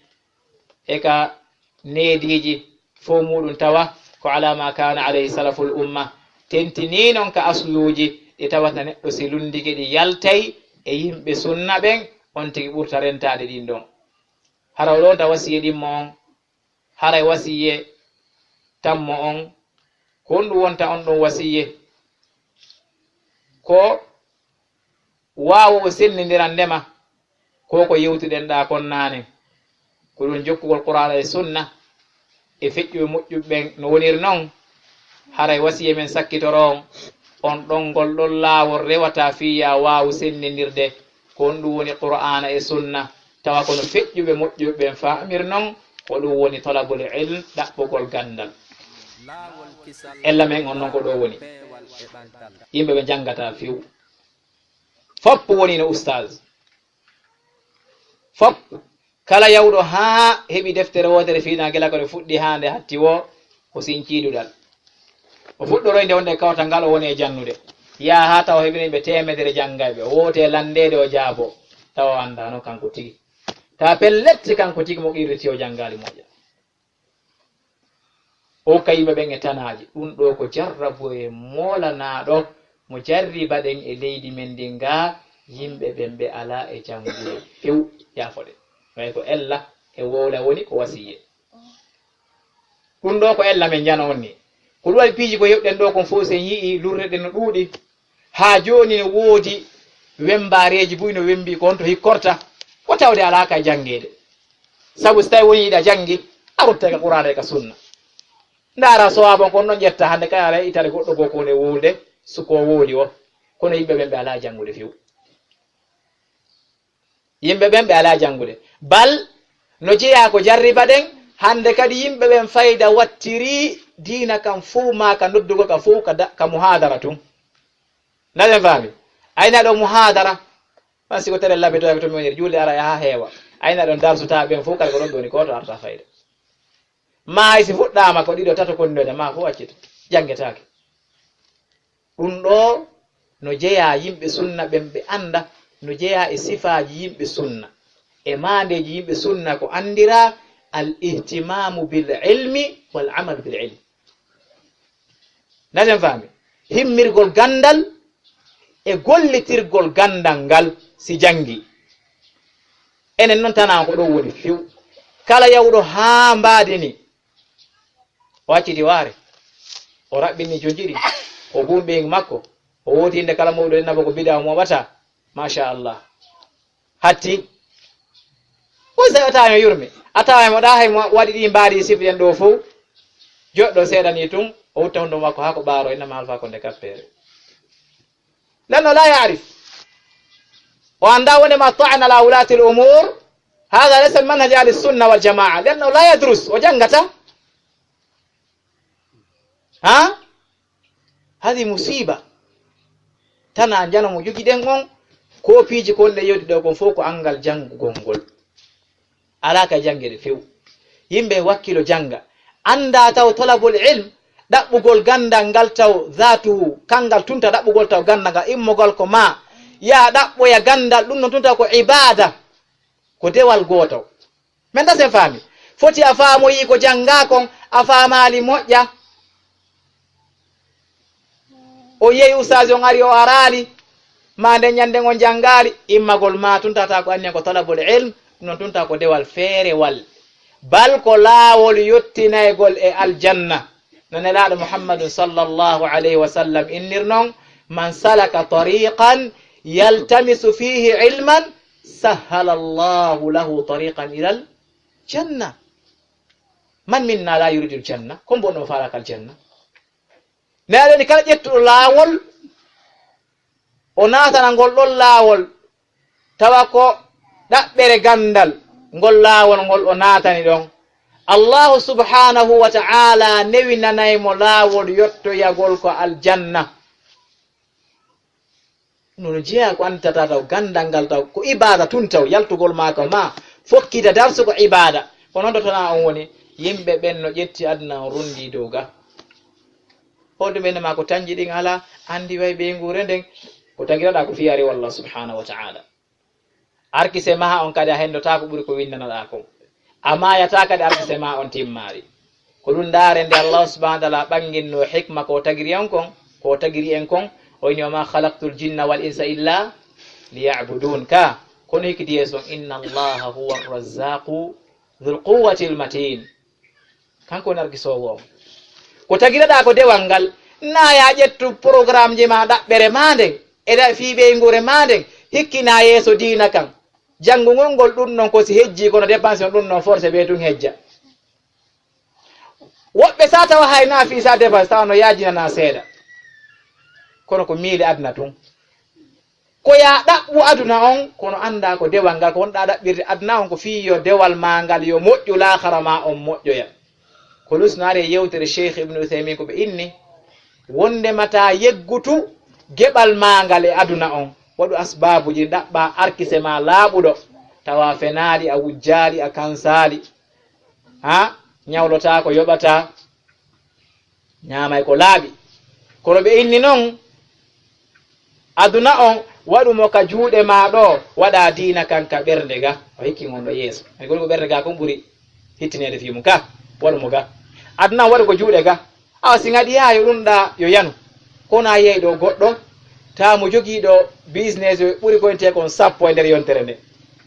e ka neediiji, fow muuɗum tawa ko alaa maa kaana alayhi salaful umma. Tentinii non ka asluuji ɗi tawata neɗɗo si lunndike ɗi yaltay e yimɓe Sunna ɓen, on tigi ɓurta rentaade ɗin ɗon. Hara o ɗon ta wasiye ɗimmo on, haray wasiye tammo on, ko honɗum wonta on ɗon wasiye? Ko waawo o senndindirande ma, ko ko yewtuɗen ɗaa kon naane, ko ɗum jokkugol Qur'aana e Sunna, e feƴƴuɓe moƴƴuɓe ɓen no woniri non, haray wasiye men sakkitoro on, on ɗon ngol ɗon laawol rewata fii yaa waawu senndindirde, ko honɗum woni Qur'aana e Sunna, tawa kono feƴƴuɓe moƴƴuɓe ɓen faamir non, ko ɗum woni talabul ilm, ɗaɓɓugol ganndal. Ella men on non ko ɗo woni. Yimɓe ɓe janngataa few. Fop woni no ustaaz. Fop, kala yawɗo haa heɓi deftere wootere fii naa gila ko nde fuɗɗi haa nde hatti woo, o sincii duɗal. O fuɗɗoroy nde wonde kawtal ngal o woni e jannude. Yaha haa tawa heɓino yimɓe teemedere janngayɓe. O wooti e lanndeede o jaaboo. Tawa o anndaano kanko tigi. Tawa pellet si kanko tigi mo qirriti o janngaali moƴƴa. O hokka yimɓe ɓen e tanaaji. Ɗum ɗoo ko jarraboye moolanaaɗo mo jarribaɗen e leydi men ndin gaa, yimɓe ɓen ɓe alaa e janngude few, yaafoɗen. Way ko ella e wowla woni ko wasiye. Ɗum ɗoo ko ella men njano on ni. Ko ɗum waɗi piiji ko heɓɗen ɗoo kon fow, si en yi'i lurre ɗen no ɗuuɗi. Haa jooni no woodi wemmbaareeji buy no wemmbii ko honto hikkorta, ko tawde alaa ka janngeede. Sabu si tawi woni hiɗa janngi, a ruttay ka Qur'aana e ka Sunna. Ndaara sowaaban kon ɗon ƴetta hannde kay alaa itare goɗɗo goo ko woni e wowlude, suko wowli o. Kono yimɓe ɓen ɓe alaa janngude few. Yimɓe ɓen ɓe alaa janngude. Bal no jeyaa ko jarribaɗen, hannde kadi yimɓe ɓen fayda wattiri diina kan fow maa ka noddugol ka fow ka da-, ka muhaadara tun. Ndaɗen faami? Ayna ɗo muhaadara, maa si ko tere labito, labito mi woniri, juulde ara yaha heewa. Ayna ɗon darsutaa ɓen fow, kala ko ɗon ɓe woni, gooto arta fayda. Maa hay si fuɗɗaama ko ɗiɗo, tato konnoyde, maa fof accita, janngetaake. Ɗum ɗoo no jeyaa yimɓe sunna ɓen, ɓe annda, no jeyaa e sifaaji yimɓe sunna, e maandeeji yimɓe sunna, ko anndiraa al ihtimaamu bil ilmi wal amal bil ilm. Ndaten faami? Himmirgol ganndal e gollitirgol ganndal ngal si janngi. Enen noon tanaa ko ɗoo woni few. Kala yawɗo haa mbaadi ni, o acciti waare, o raɓɓini jonjiri, o buumbi makko, o wooti innde kala mawɗo innaba ko bidaa o mooɓata. Machallah. Hatti. Ko si a tawi mo yurmi. A tawa mo ɗa hay mo waɗi ɗi mbaadi sifiɗen ɗo fow. Joɗɗo seeɗa ni tun, o wutta hunduko makko haa ko ɓaaro, innama alfa ko nde kappere. Lanno la yaarif. O annda wonde ma ta'an ala wulati al umur. Hada laysa manhaj ahli sunna wal jamaa. Lanno la yadrus. O janngata. Ha? Hadi musiba. Tana njano mo jogiɗen on, ko piiji kon ɗe yewti ɗo kon fof ko anngal janngugol ngol. Alaa ka janngeede few. Yimɓe wakkilo jannga. Annda taw talabul ilm, ɗaɓɓugol ganndal ngal taw zaatuhu, kanngal tunta ɗaɓɓugol taw ganndal ngal immogol ko ma. Yaa ɗaɓɓoya ganndal, ɗum noon tun taw ko ibaada, ko dewal gootal. Men ta sen faami. Foti a faamoyii ko janngaa kon, a faamaali moƴƴa. O yehi ustaasi on ari o araali, maa nden ñannde on janngaali, immagol maa tun tawata ko anniya ko talabul ilm, ɗum noon tun taw ko dewal feerewal. Bal ko laawol yottinaygol e aljanna. No Nelaaɗo Muhammadun sallallahu alayhi wa sallam innir non, "Man salaka tariqan yaltamisu fihi ilman, sahhala Allahu lahu tariqan ilal janna." Man minna la yuridul janna? Ko mbo no faalaka aljanna? Nelaaɗo ni kala ƴettuɗo laawol, o naatana ngol ɗon laawol, tawa ko ɗaɓɓere ganndal, ngol laawol ngol o naatani ɗon. Allahu subhanahu wa ta'ala newinanay mo laawol yottoyagol ko aljanna. Ɗum no jeyaa ko annditata taw ganndal ngal taw ko ibaada tun taw, yaltugol maa ka ma fokkita darsu ko ibaada. Ko noon ɗo tana on woni yimɓe ɓen no ƴetti aduna on runndi dow ga. Holɗum ɓe ma ko tanji ɗin alaa, anndi way ɓeynguure nden, ko tagiraɗaa ko fiyaari wallah subhanahu wa ta'ala. Arkise maha on kadi a henndotaako ɓuri ko winndanaɗaa kon. A maayataa kadi arkise ma on timmaari. Ko ɗum ndaare nde Allah subhanahu wa ta'ala ɓanginno hikma ko tagiri en kon, ko tagiri en kon, o inni, "Wa ma khalaqtul jinna wal insa illa liya'budun." Ka, kono hikki yeeso, "Inna Allaha huwa razzaqu dhul quwwatil matin." Kanko woni argisoowo on. Ko tagiraɗaa ko dewal ngal, naa ya ƴettu programme ji ma ɗaɓɓere ma nden, e da fii ɓeynguure ma nden, hikkina yeeso diina kan. Janngugol ngol ɗum non ko si hejji kono dépense on ɗum non forcé ɓe tun hejja. Woɓɓe sa tawa hay na fii sa dépense tawa no yaajinana seeɗa. Kono ko miili aduna tun. Ko ya ɗaɓɓu aduna on, kono annda ko dewal ngal, ko wonɗa ɗaɓɓirde aduna on, ko fii yo dewal ma ngal yo moƴƴu, laakhara ma on moƴƴoya. Ko lusnaare e yewtere Cheikh Ibn Uthaymin ko ɓe inni, wondema ta yeggutu geɓal ma ngal e aduna on, waɗu asbaabuji ɗi ɗaɓɓa arkise ma laaɓuɗo, tawa fenaali, a wujjaali, a kansaali. Ha? Ñawlotaako, yoɓataa, ñaamay ko laaɓi. Kono ɓe inni non, aduna on, waɗu mo ka juuɗe ma ɗo, waɗa diina kan ka ɓernde ga. O hikki ngon ɗo yeeso. Ani gol ko ɓernde ga kon ɓuri hittineede fii mum ka, waɗu mo ga. Aduna on waɗu ko juuɗe ga. Awa si ngaɗi yaa yo ɗum ɗa yo yanu. Kono a yehi ɗo goɗɗo, tawa mo jogii ɗo business ɓuri ko intee kon sappo e nder yontere nde.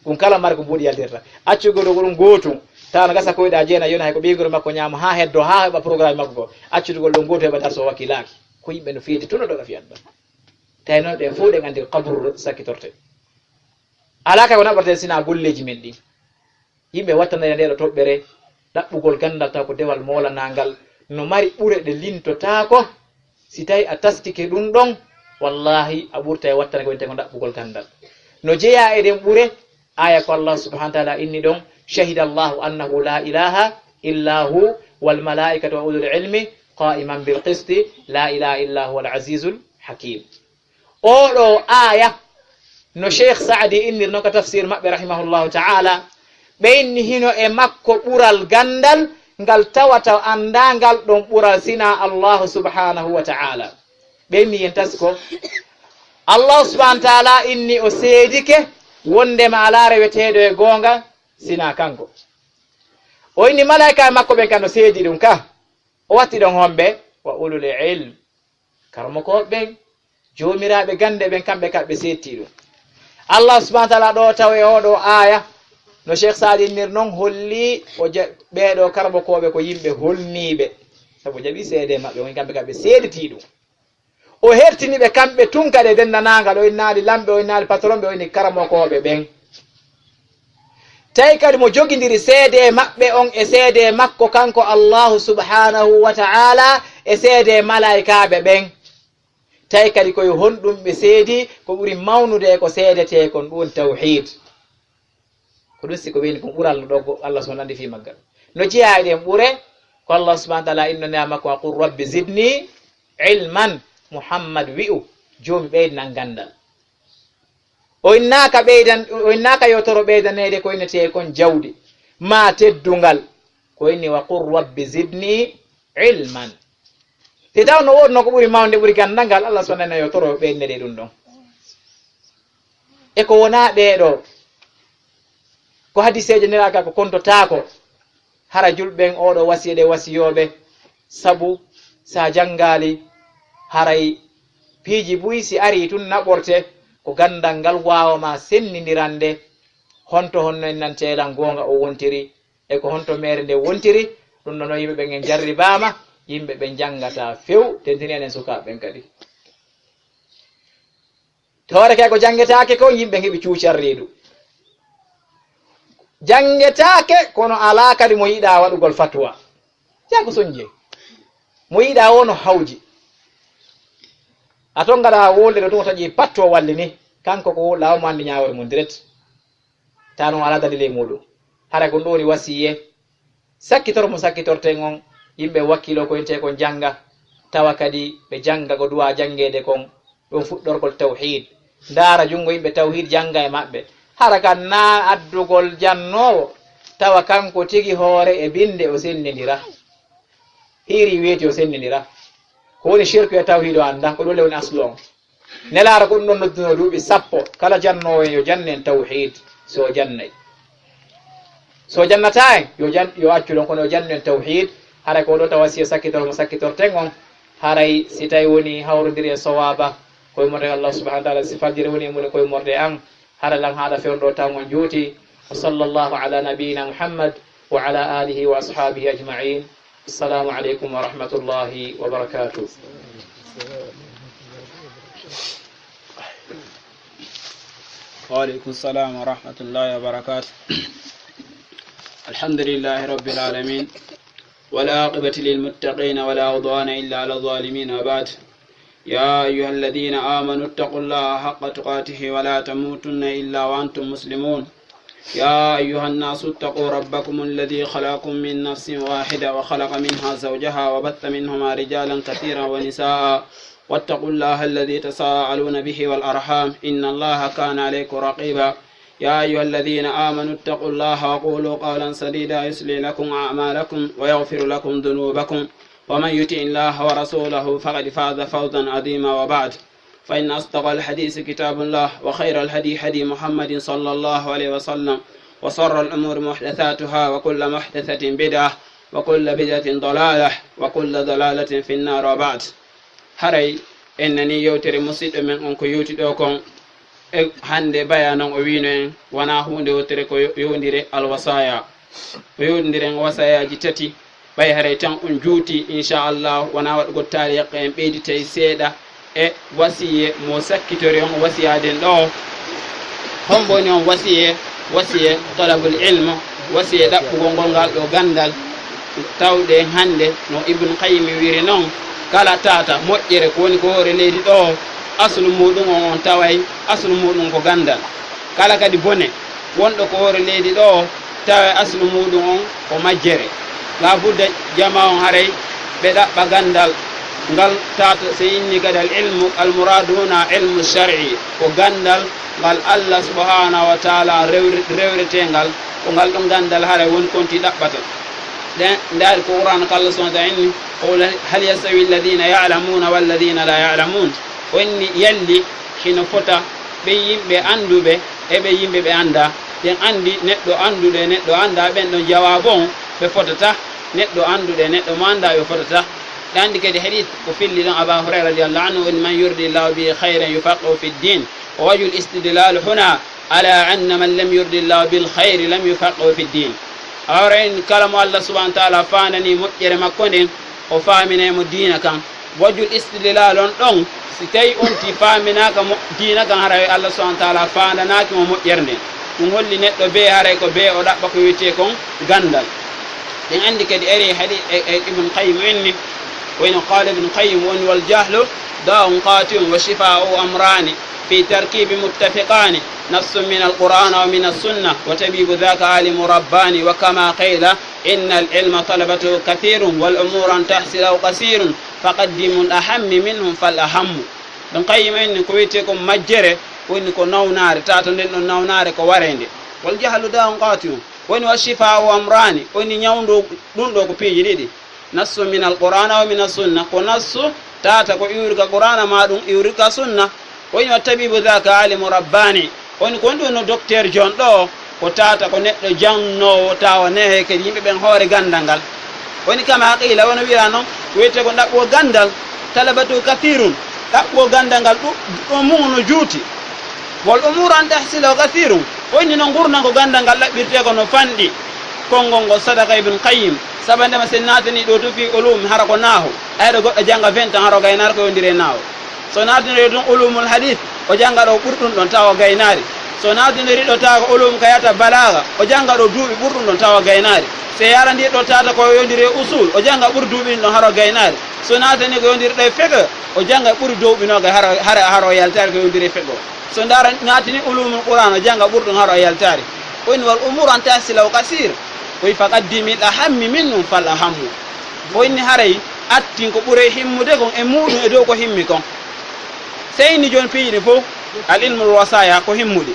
Ɗum kala mari ko mbuuɗi yaltirta. Accu goɗo ko ɗum gootum, tawa no gasa koyɗa jeena yona hay ko ɓeygol makko ñaama haa heddo, haa heɓa programme makko ko. Accutugol ɗum gootum heɓa darso wakkilaaki. Ko yimɓe no feeti tun ɗo ka fiyat ɗo. Tawi noon ɗen fof ɗen anndi kaburu sakkitorte. Alaa kay ko naɓorten sina golleeji men ɗin. Yimɓe wattanaya nde ɗo toɓɓere, ɗaɓɓugol ganndal taw ko dewal moolanangal, no mari ɓure ɗe lintotaako. Si tawi a taskike ɗum ɗon, wallahi a ɓurtay wattane ko wiyetee ko ɗaɓɓugol ganndal. No jeyaa e ɗen ɓure, aya ko Allah subhanahu wa ta'ala inni ɗon, "Shahida Allahu annahu la ilaha illa hu wal malaikatu wa ulul ilmi qa'iman bil qisti, la ilaha illa huwal azizul hakim." Oɗo aya, no Cheikh Saadi innir non ka tafsir maɓɓe rahimahullahu ta'ala, ɓe inni hino e makko ɓural ganndal ngal tawata annda ngal ɗon ɓural sina Allahu subhanahu wa ta'ala. Ɓe inni yen tasko, Allahu subhanahu wa ta'ala inni o seedike wondema alaa reweteeɗo e goonga sina kanko. O inni malaika makko ɓen kan no seedi ɗum ka. O watti ɗon homɓe, wa ulul ilm. Karamokooɓe ɓen, joomiraaɓe gannde ɓen, kamɓe ka ɓe seedtii ɗum. Allah subhanahu wa ta'ala ɗo taw e oɗo aya, no Cheikh Saadi innir non, holli o ja-, ɓeeɗo karamokooɓe ko yimɓe holniiɓe. Sabu o jaɓi seede maɓɓe, woni kamɓe ka ɓe seeditii ɗum. O hertini ɓe kamɓe tun kadi e denndanangal, o innaali lamɓe, o innaali patron ɓe, o inni karamokooɓe ɓen. Tawi kadi mo jogindiri seede maɓɓe on e seede makko kanko Allahu subhanahu wa ta'ala e seede malaykaaɓe ɓen. Tawi kadi koye honɗum ɓe seedi ko ɓuri mawnude e ko seedetee kon, ɗum woni tawhiid. Ko ɗum si ko wiyni kon ɓural no ɗo go-, Allah subhanahu anndi fii maggal. No jeyaa e ɗen ɓure, ko Allah subhanahu wa ta'ala inno neema ko, "Wa qul rabbi zidni ilman." Muhammad wi'u, "Joomi ɓeydinan ganndal." O innaaka ɓeydan-, o innaaka yo toro ɓeydaneede ko innetee kon jawdi, maa teddungal. Ko inni, "Wa qul rabbi zidni ilman." Te taw no woodno ko ɓuri mawnde, ɓuri ganndal ngal, Allah subhanahu wa ta'ala yo toro ɓeydaneede ɗum ɗon. e ko wonaa ɗee ɗoo. Ko hadiseeje Nelaaɗo ko kontotaako. Hara julɓe ɓen oo ɗoo wasiya ɗe wasiyooɓe, sabu sa janngaali, haray piiji buy si arii tun naɓorte, ko ganndal ngal waawa ma senndindirande honto honno en nan teelan goonga o wontiri, e ko honto meere nde wontiri. Ɗun ɗon non yimɓe ɓen en jarribaama, yimɓe ɓen janngataa few, tentini enen sukaaɓe ɓen kadi. Toore kay ko janngetaake ko yimɓe heɓi cuucar reedu. Janngetaake kono alaa kadi mo yiɗaa waɗugol fatwa. Yaa ko soñje. Mo yiɗaa wo no hawji. A ton ngaɗa wolde ɗo tun o taƴi patto walli ni. Kanko ko laawo mo anndi ñaawore mum direct. Taa non alaa dalil e muuɗum. Hara ko ɗum woni wasiye. Sakkitor mo sakkitorten on, yimɓe wakkilo ko intee kon jannga, tawa kadi ɓe jannga ko duwa janngeede kon, ɗum fuɗɗorgol tawhiid. Ndaara junngo yimɓe tawhiid jannga e maɓɓe. Hara kan naa addugol jannoowo, tawa kanko tigi hoore e binnde o senndindira. Hiiri weeti o senndindira. Ko woni shirku e tawhiid o annda, ko ɗum le woni aslu on. Nelaaɗo ko ɗum ɗon nodduno duuɓi sappo, kala jannoowo en yo jannu en tawhiid, so o jannay. So o jannataa en, yo jan-, yo accu ɗon, kono yo jannu en tawhiid, haray ko ɗo tawa si e sakkitor mo sakkitorten on, haray si tawi woni hawrodiri e sawaaba, koye morde Allah subhanahu wa taala, si fajiri woni e mum koye morde an, haray lan haɗa fewndo taw on juuti. Wa sallallahu ala nabiyyina Muhammad wa ala alihi wa ashabihi ajma'in. Assalamu alaikum wa rahmatullahi wa barakatuh. وعليكم السلام ورحمة الله وبركاته. الحمد لله رب العالمين، والعاقبة للمتقين، ولا عدوان إلا على الظالمين، وبعد. يا أيها الذين آمنوا اتقوا الله حق تقاته ولا تموتن إلا وأنتم مسلمون. يا أيها الناس اتقوا ربكم الذي خلقكم من نفس واحدة وخلق منها زوجها وبث منهما رجالا كثيرا ونساء، واتقوا الله الذي تساءلون به والأرحام، إن الله كان عليكم رقيبا. يا أيها الذين آمنوا اتقوا الله وقولوا قولا سديدا يصلح لكم أعمالكم ويغفر لكم ذنوبكم، ومن يطع الله ورسوله فقد فاز فوزا عظيما، وبعد، فإن أصدق الحديث كتاب الله، وخير الهدي هدي محمد صلى الله عليه وسلم، وشر الأمور محدثاتها، وكل محدثة بدعة، وكل بدعة ضلالة، وكل ضلالة في النار، وبعد. Haray en nani yewtere musiɗɗo men on ko yewti ɗo kon. E hannde baya non o wiino en, wonaa huunde wottere ko yo-, yowndire alwasaya. O yowndire en wasayaaji tati. Ɓay haray tan on juuti, inchallah, wonaa waɗugol taariya, en ɓeyditay seeɗa e wasiye mo sakkitori on wasiyaaden ɗo. Hombo woni on wasiye? Wasiye talabul ilm, wasiye ɗaɓɓugol ngol ngal ɗo ganndal. Tawde hannde no Ibn Qayyim wiri non, kala tata moƴƴere ko woni ko hoore leydi ɗo, aslu muɗum on, on taway aslu muɗum ko ganndal. Kala kadi bone wonɗo ko hoore leydi ɗo, tawa aslu muɗum on ko majjere. La budda jama on haray ɓe ɗaɓɓa ganndal ngal tata, so inni kadi al ilmu, al muradu huna ilmu shar'i, ko ganndal ngal Allah subhanahu wa taala rewri-, rewretengal, ko ngal ɗon ganndal haray woni konti ɗaɓɓata. Ɗen ndaari ko Qur'an ko Allah subhanahu wa taala inni, qul hal yastawi alladhina ya'lamuna walladhina la ya'lamun. O inni yalli hino fota ɓen yimɓe annduɓe e ɓen yimɓe ɓe annda? Ɓen anndi neɗɗo annduɗo e neɗɗo annda, ɓen ɗon jawaabu on ɓe fotata. Neɗɗo annduɗo e neɗɗo mo annda ɓe fotata. Ɗen anndi kadi hadith ko filli ɗon Aba Hurayra radiyallahu anhu, woni, "Man yuridillahu bihi khayran yufaqqihhu fid din." Wa wajhul istidlal huna ala anna man lam yuridillahu bil khayri lam yufaqqihhu fid din. Awra en kala mo Allah subhanahu wa taala faandani moƴƴere makko nden, o faaminay mo diina kan. Wajhul istidlal on ɗon, si tawi on ti faaminaaka mo diina kan, haray Allah subhanahu wa taala faandanaaki mo moƴƴere nden. Ɗum holli neɗɗo bee haray ko bee o ɗaɓɓa ko wiyetee kon ganndal. En anndi kadi ari hadi e, e Ibn Qayyim inni, woni qala Ibn Qayyim woni, "Wal jahlu da'un qati'un wa shifa'u amrani fi tarkibi muttafiqani, nassun min al-Qur'an wa min as-sunnah, wa tabibu dhaka alimu rabbani, wa kama qila, inna al-ilma talabatu kathirun wal umuru an tahsila aw qasirun, faqaddimu al-ahammi minhum fal ahammu." Ibn Qayyim inni ko wiyetee kon majjere, woni ko nawnaare, tata nden ɗon nawnaare ko wareende. Wal jahlu da'un qati'un. Woni wa shifa'u amrani, woni ñawndo ɗum ɗo ko piiji ɗiɗi. Nassu min al-Qur'ana wa min as-sunna, ko nassu tata ko iwri ka Qur'ana ma ɗum iwri ka sunna. Woni wa tabibu dhaka alimu rabbani, Woni ko honɗum no docteur John ɗo, ko tawata ko neɗɗo jangnoowo, tawa nehe kadi yimɓe ɓen hoore ganndal ngal. Woni kama qila, wano wi'ira non, wiyetee ko ɗaɓɓo ganndal, talabatu kathirun, ɗaɓɓo ganndal ngal ɗu-, ɗum mum no juuti. Wal umuru an tahsila kathirun, woni no ngurndan ko ganndal ngal ɗaɓɓirtee ko no fanɗi. Konngol ngol sadaka Ibn Qayyim, sabandema sen naatani ɗo to fi ulum hara ko nahu, ayɗo goɗɗo jannga vingt ans hara o gaynaari ko yondire nahu. So naatinoɗo ɗum ulumul hadith, o jannga ɗo ɓuri ɗum ɗon tawa o gaynaari. So naatinoɗo ɗo tawa ko ulum ka yata balaga, o jannga ɗo duuɓi ɓuri ɗum ɗon tawa o gaynaari. So yarandi ɗo tata ko yondire usul, o jannga ɓuri duuɓi ɗin ɗon hara o gaynaari. So naatani ko yondire ɗo e fiqh, o jannga ɓuri duuɓi noga hara, hara, hara o yaltaari ko yondire fiqh. So ndara naatini ulumul Qur'an, o jannga ɓuri ɗum hara o yaltaari. Woni wal umuru an tahsila kasir. Woni faqaddimil ahammi minhum fal ahammu. Woni haray attin ko ɓuri himmude kon e muɗum e dow ko himmi kon. Sey ni jooni piiji ɗin fof, al ilmul wasaya ko himmuɗi.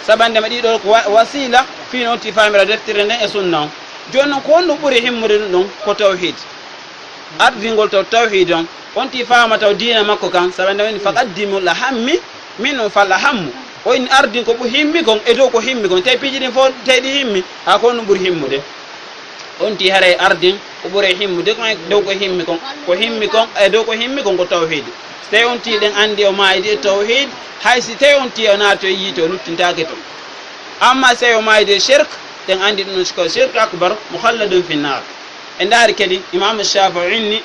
Sabandema ɗiɗo ko wa-, wasila, fii no on ti famira deftere nden e sunna on. Jooni non ko honɗum ɓuri himmude ɗum ɗon? Ko tawhid. Ardingol taw tawhid on, on ti faama taw diina makko kan, sabandema woni faqaddimul ahammi minhum fal ahammu. O inni ardin ko ɓuri himmi kon e dow ko himmi kon. Tawi piiji ɗin fof, tawi ɗi himmi, haa ko honɗum ɓuri himmude? On ti haray ardin ko ɓuri himmude kon e dow ko himmi kon, ko himmi kon e dow ko himmi kon ko tawhid. So tawi on ti ɗen anndi o maayidi e tawhid, hay si tawi on ti o naati e yiite o luttintaake ton. Amma si tawi o maayidi e shirk, ɗen anndi ɗum ko shirk akbar, mukhalladun fi nnar. En ndaari kadi Imam Shafi'i inni,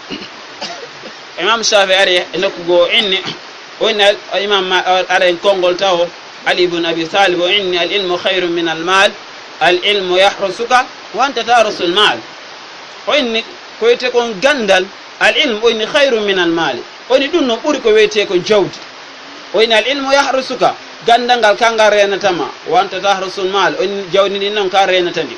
Imam Shafi'i ari e nokku goo inni, o inni al-, Imam Ma-, ara en konngol tawo, Ali ibn Abi Talib o inni, "Al ilmu khayrun min al mal, al ilmu yahrusuka wa anta tahrusul mal." O inni, ko wiyetee kon ganndal, al ilmu o inni khayrun min al mali. O inni ɗum no ɓuri ko wiyetee ko jawdi. O inni, "Al ilmu yahrusuka", ganndal ngal kangal reenata ma, "wa anta tahrusul mal", o inni jawdi ndin non kan reenata ndi.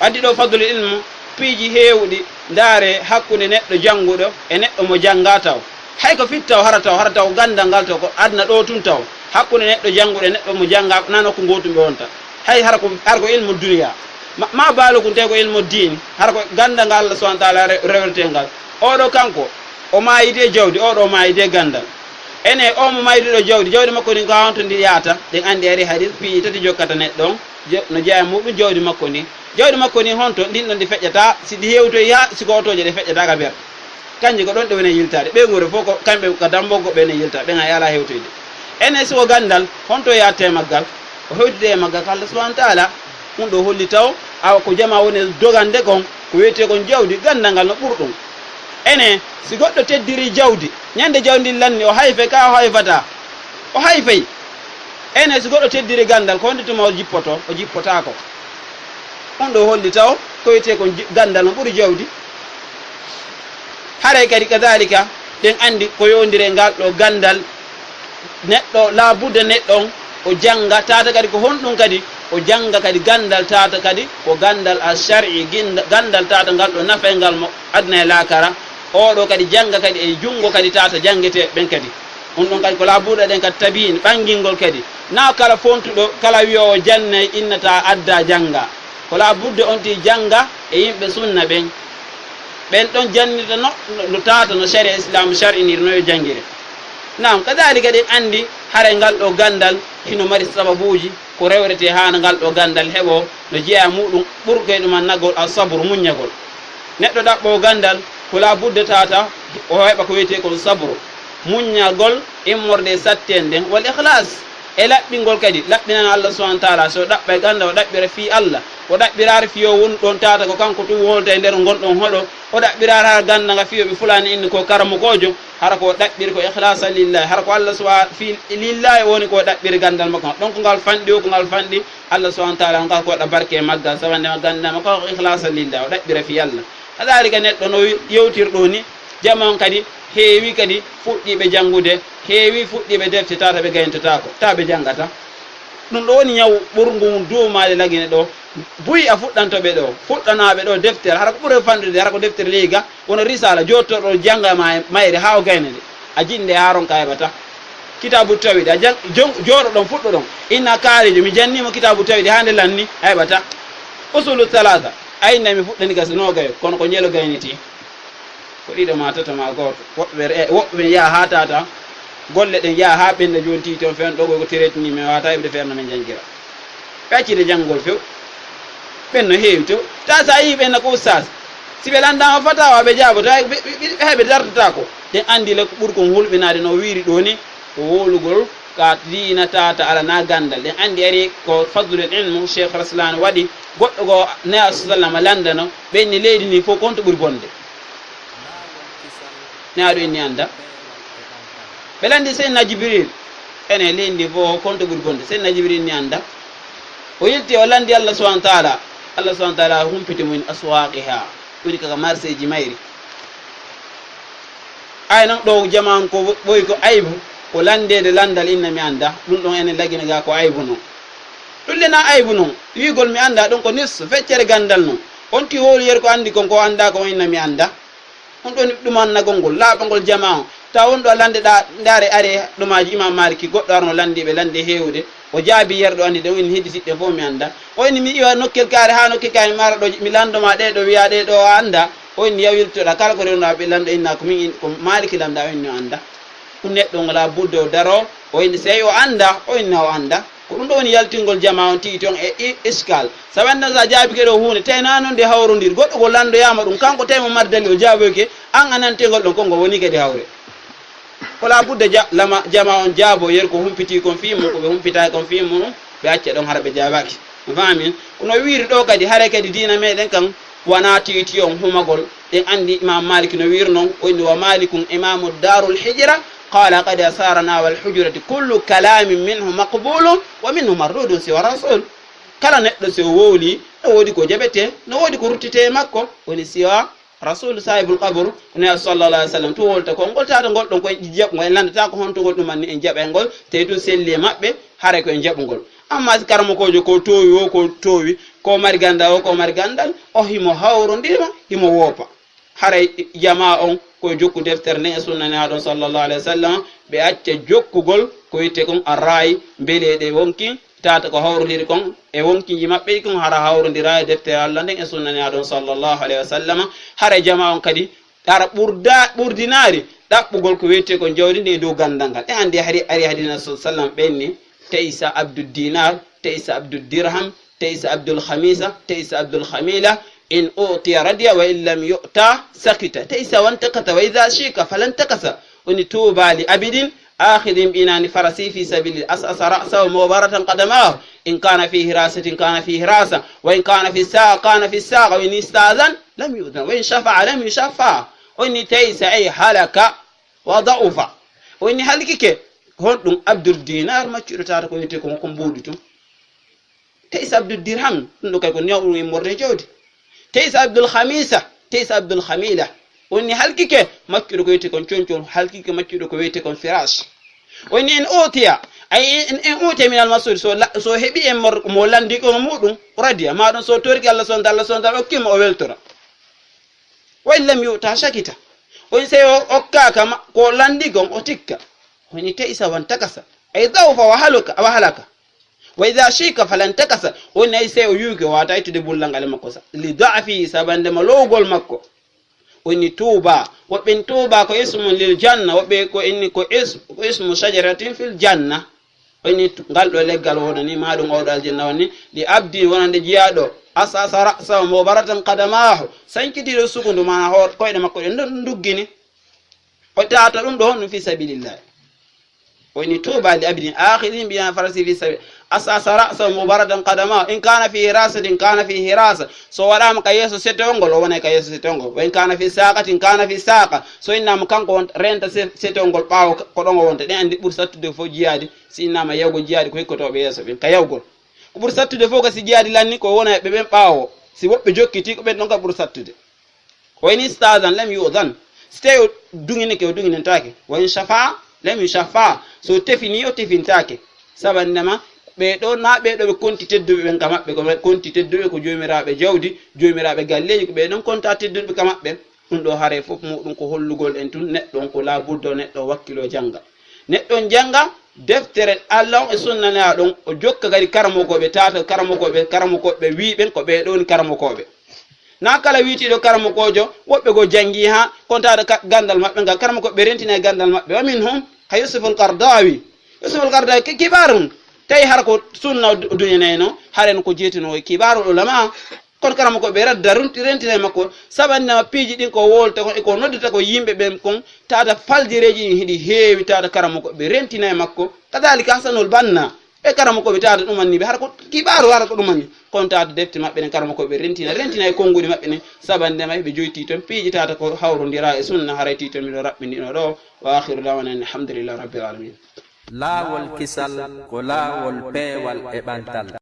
Addi ɗo fadlul ilmu, piiji heewuɗi, ndaare hakkunde neɗɗo jannguɗo e neɗɗo mo jannga taw. Hay ko fit taw, hara taw, hara taw ganndal ngal taw ko aduna ɗo tun taw. Hakkunde neɗɗo jannguɗo e neɗɗo mo jannga, na nokku gootum ɓe wonta. Hay hara ko, hara ko ilmu duniya. Ma, ma baalu kun tawi ko ilmu diini, hara ko ganndal ngal Allah subhanahu wa ta'ala re-, rewretee ngal. Oɗo kanko, o maayidi e jawdi, oɗo o maayidi e ganndal. Ene, o mo maayduɗo jawdi, jawdi makko ndin ko haa honto ndi yahata? Ɗen anndi ari hadis piiji tati jokkata neɗɗo on, je-, no jeyaa e muɗum jawdi makko ndin. Jawdi makko ndin honto? Ndin ɗon ndi feƴƴata, si ɗi hewtoyi haa si ko otooje ɗe feƴƴata ka berɗe. Kanji ko ɗon ɗe woni e yiltaade. Ɓeynguure fof ko kamɓe ka dambo ko ɓen e yilta, ɓen ay alaa hewtoyde. Ene si ko ganndal, honto yahata e maggal? O hewtide e maggal ka Allah subhanahu wa ta'ala. Ɗum ɗo holli taw, awa ko jama woni dogande kon, ko wiyetee kon jawdi, ganndal ngal no ɓuri ɗum. Ene, si goɗɗo teddiri jawdi, ñande jawdi ndin lanni, o hayfay ka o hayfata? O hayfay. Ene, si goɗɗo teddiri ganndal, ko honde tuma o jippoto? O jippotaako. Ɗum ɗo holli taw, ko wiyetee kon ji-, ganndal no ɓuri jawdi. Haray kadi kadalika, ɗen anndi ko yowndiri e ngal ɗo ganndal. Neɗɗo, laabudda neɗɗo on, o jannga, tata kadi ko honɗum kadi? O jannga kadi ganndal, tata kadi ko ganndal al shar'i, ginda-, ganndal tata ngal ɗo nafay ngal mo aduna e laakara. Oɗo kadi jannga kadi e junngo kadi tata janngetee ɓen kadi. Ɗum ɗon kadi ko laabudda ɗen kadi tabiin, ɓanngingol kadi. Na kala fontuɗo, kala wi'oowo jannay innata adda jannga. Ko laabudda on ti jannga e yimɓe sunna ɓen. Ɓen ɗon jannitano no, no tata no sharia Islam shar'iniri no yo janngire. Naam, kadalika ɗen anndi haray ngal ɗo ganndal hino mari sababuuji ko rewretee haa ngal ɗo ganndal heɓo no jeyaa muɗum ɓurgay ɗum annagol al sabru muññagol. Neɗɗo ɗaɓɓo ganndal ko laabudda tata o heɓa ko wiyetee kon sabru. Muññagol immorde e sattee nden wal ikhlas. E laɓɓingol kadi, laɓɓinana Allah subhanahu wa ta'ala. So ɗaɓɓay ganndal, o ɗaɓɓira fii Allah. O ɗaɓɓiraari fii o wonu ɗon tata ko kanko tun wonta e nder ngon ɗon hoɗo. O ɗaɓɓiraari hara ganndal ngal fii o ɓe fulaani inni ko karamokoojo, hara ko o ɗaɓɓiri ko ikhlasa lillahi. Hara ko Allah subha-, fii lillahi woni ko o ɗaɓɓiri ganndal makko. Ɗon ko ngal fanɗi o, ko ngal fanɗi Allah subhanahu wa ta'ala, on kala ko waɗa barke e maggal, sabande ma ganndal makko ko ikhlasa lillahi. O ɗaɓɓira fii Allah. Kadalika neɗɗo no yewtir ɗo ni, jama on kadi heewi kadi fuɗɗiiɓe janngude, heewi fuɗɗiiɓe defte, tata ɓe gayntotaako, ta ɓe janngata. Ɗum ɗo woni ñaw ɓurngu duumaade Lagine ɗo. Buy a fuɗɗanto ɓe ɗo, fuɗɗanaa ɓe ɗo deftere, hara ko ɓuri fanɗude, hara ko deftere leyga, wono risala, jooɗtorɗo jannga ma-, mayre haa o gayna nde. A jiɗi nde haa ronka a heɓata. Kitaabu tawhid, a jang-, jon-, jooɗo ɗon, fuɗɗo ɗon. Inna kaarijo, mi janni mo kitaabu tawhid haa nde lanni, a heɓata. Usulu salasa, a inna mi fuɗɗani gasi noogayo, kono ko ñelo gayniti. Ko ɗiɗo ma tato ma gooto. Woɓɓe ɓe re-, woɓɓe ɓe yaha haa tata. Golle ɗen yaha haa ɓenna jooni, tii toon fewndo ɗo ko teretini, mi waawata heɓde feere no min janngira. Ɓe accide janngol few. Ɓen no heewi to. Ta sa yii ɓenna ko ustaas. Si ɓe lanndaama fatawa, ɓe jaaboto, hay ɓe, ɓe, ɓe, hay ɓe dartataako. Ɗen anndi le ko ɓuri kon hulɓinaade no wiiri ɗoo ni, ko wowlugol ka diina tata ala na ganndal. Ɗen anndi ari ko fadlul ilmu, Cheikh Raslan waɗi, goɗɗo goo Nulaaɗo sallam lanndano, ɓe inni leydi ndi fof, ko honto ɓuri bonde? Nulaaɗo inni annda. Ɓe lanndi Seydina Jibril, ene leydi ndi fof, ko honto ɓuri bonde? Seydina Jibril inni annda. O yilti, o lanndi Allah subhanahu wa taala. Allah subhanahu wa taala humpiti mo min aswaqiha, woni kaka marseeji mayri. Ay non ɗo jama on ko ɓoy ko aybu, ko lanndeede lanndal inna mi annda. Ɗum ɗon enen lagina ga ko aybu non. Ɗum le na aybu non. Wiigol mi annda ɗum ko nis feccere ganndal non. On ti wowli yer ko anndi kon ko annda ko inna mi annda. On ɗon ɗumannagol ngol, laaɓangol jama on. Tawa on ɗo a lannde ɗa, ndaare are ɗumaaji Imam Maliki, goɗɗo arno lanndiiɓe lannde heewude. O jaabi yerɗo anndi ɗe, o inni hedditiɗɗe fof mi annda. O inni mi iwa nokkel kaare haa nokkel kaare mi ara ɗo, mi lanndo ma ɗe ɗo wiya ɗe ɗo a annda. O inni yawiltoɗa kala ko rewnoɗa ɓe lanndo inna ko min in-, ko Maliki lannda, o inni o annda. Ɗum neɗɗo ngo la budde o daro, o inni sey o annda, o inna o annda. Ko ɗum ɗo woni yaltingol jama on tigi toon e i-, iskal. Sabu anndi sa jaabi keɗo huunde, tawi na noon nde hawrondir. Goɗɗo ko lanndoyaama ɗum, kanko tawi mo mardali o jaaboyke, an a nantengol ɗon, ko ngo woni kadi hawre. Ko la budda ja-, lama, jama on jaabo, yer ko humpiti kon fii mum, ko ɓe humpitaaki kon fii mum, ɓe acca ɗon hara ɓe jaabaaki. A faami? Kono wiiri ɗo kadi, hare kadi diina meɗen kan, wana tiiti on humagol. Ɗen anndi Imam Malik no wiiri non, o inni, "Wa Malikun imamu darul hijra, qala qad asarana wal hujrati kullu kalamin minhu maqbulun wa minhu mardudun siwa rasul." Kala neɗɗo si o wowli, no woodi ko jaɓete, no woodi ko ruttete e makko, woni siwa Rasul sahibul qabr, ko Nulaaɗo sallallahu alaihi wasallam, to wolta ko ngol tata ngol ɗon ko en jaɓ, ngo en lanndata ko honto ngol ɗum anni en jaɓa ngol, tawi ɗum selli e maɓɓe, haray ko en jaɓugol. Amma si karamokoojo ko toowi o, ko toowi, ko mari ganndal o, ko mari ganndal, o himo hawrondirma, himo woopa. Haray jama on ko jokku deftere nden e sunna Nulaaɗo sallallahu alaihi wasallam, ɓe acca jokkugol ko wi'ete kon arrayi, mbeleɗe wonki, tata ko hawrondiri kon e wonkiiji maɓɓe kon, hara hawrondira e deftere Allah nden e sunna Nulaaɗo sallallahu alaihi wasallam. Hara jama on kadi, hara ɓurda-, ɓurdinaari ɗaɓɓugol ko wi'ete kon jawdi ndi e dow ganndal ngal. E anndi hari, ari hadina sallallahu alaihi wasallam ɓenni, "Ta'isa abdud dinar, ta'isa abdud dirham, ta'isa abdul khamisa, ta'isa abdul khamila, in utiya radiya wa in lam yu'ta sakita, ta'isa wantakasa, wa idha shika falantakasa." Woni, "Tuba li abidin akhidhin bi inani farasi fi sabili, as'asa ra'sahu mubaratan qadamahu, in kana fi hirasatin kana fi hirasa, wa in kana fi saqa kana fi saqa, wa in istazan lam yu'zan, wa in shafa'a lam yushaffa." Woni, "Ta'isa ay halaka wa da'ufa." Woni, halkike. Honɗum Abdul Dinar maccuɗo tata ko wi'ete ko, ko mbuuɗi tun? Ta'isa Abdul Dirham, ɗum ɗo kay ko newɗum immorde jawdi. Ta'isa Abdul Khamisa, ta'isa Abdul Khamila. Woni halkike maccuɗo ko wi'ete kon concol, halkike maccuɗo ko wi'ete kon firash. Woni in utiya, ay in, in utiya min al mas'ul, so la-, so heɓi en mor-, mo lanndi ko muɗum, radiya, ma ɗum so torki Allah son, Allah son, Allah okkima o weltora. Wa in lam yu'ta shakita. Woni sey o okkaaka ma-, ko lanndi kon o tikka. Woni ta'isa wantakasa. Ay da'ufa wa haluka, wa halaka. Wa idha shika falantakasa. Woni ay sey o yuuki o wata ittude bullal ngal e makko sa. Li da'fi, sabande ma lowgol makko. Woni tuuba. Woɓɓe tuuba ko ismun lil janna. Woɓɓe ko inni ko is-, ko ismu shajaratin fil janna. Woni tu-, ngal ɗo leggal wonani, ma ɗum oɗo aljanna woni. Li abdi wonande jiyaaɗo. Asasa ra'sahu mubaratan qadamahu. Sankitiiɗo sukundu mana hoor-, koyɗe makko ɗe ndu-, nduggini. O tata ɗum ɗo honɗum fi sabilillah. Woni tuuba li abdin akhidhin bi farasi fi sabi-, asasa ra'sahu mubaratan qadamahu. In kana fi hirasatin kana fi hirasa. So waɗama ka yeeso setewol ngol, o wonay ka yeeso setewol ngol. Wa in kana fi saqatin kana fi saqa. So innama kanko won renta se-, setewol ngol ɓaawo ka-, ko ɗon o wonta. Ɗen andi ɓuri sattude fof jihaadi. Si innama yawgol jihaadi ko hikkotooɓe yeeso ɓen ka yawgol. Ko ɓuri sattude fof ka si jihaadi lanni ko wona e ɓe ɓen ɓaawo. Si woɓɓe jokkiti ko ɓen ɗon ka ɓuri sattude. Wa in istazan lam yu'zan. Si tawi o duŋinike, o duŋinantaake. Wa in shafa lam yushaffa. So tefini, o tefintaake. Sabannama, ɓee ɗoo, na ɓee ɗoo ɓe konti tedduɓe ɓen ka maɓɓe, ko ɓe konti tedduɓe ko joomiraaɓe jawdi, joomiraaɓe galleeji, ko ɓee ɗon konta tedduɓe ka maɓɓe. Ɗum ɗoo haray fof muɗum ko hollugol en tun neɗɗo on ko laabudda o neɗɗo o wakkiloo jannga. Neɗɗo on jannga deftere Allah on e sunna Nelaaɗo on, o jokka kadi karamokooɓe, tata karamokooɓe, karamokooɓe wii ɓen ko ɓee ɗoo woni karamokooɓe. Na kala wiitiiɗo karamokoojo, woɓɓe goo janngii haa kontaade ka-, ganndal maɓɓe ngal, karamokooɓe rentina e ganndal maɓɓe. Wa minhum Ka Yusuf al-Qardawi. Yusuf al-Qardawi ke kibaaru on. Tawi hara ko sunna o du-, o duñanayno, haren ko jeetino e kibaaru ulama. Kono karamoko ɓe radda runti rentina e makko. Sabannama piiji ɗin ko wolta kon e ko noddata ko yimɓe ɓen kon. Tata faljireeji ɗin hiɗi heewi tata karamoko ɓe rentina e makko. Kadalika Hasanul Banna. E karamoko ɓe tata ɗumanni ɓe. Hara ko kibaaru hara ko ɗumanni. Kono tata defte maɓɓe ɗen karamoko ɓe rentina. Rentina e konnguɗi maɓɓe ɗin. Sabannama ɓe joyti ton piiji tata ko hawrondira e sunna haray ti ton miɗo raɓɓindino ɗo. Wa akhiru dawana alhamdulillahi rabbil alamin. Laawol kisal ko laawol peewal e ɓantal.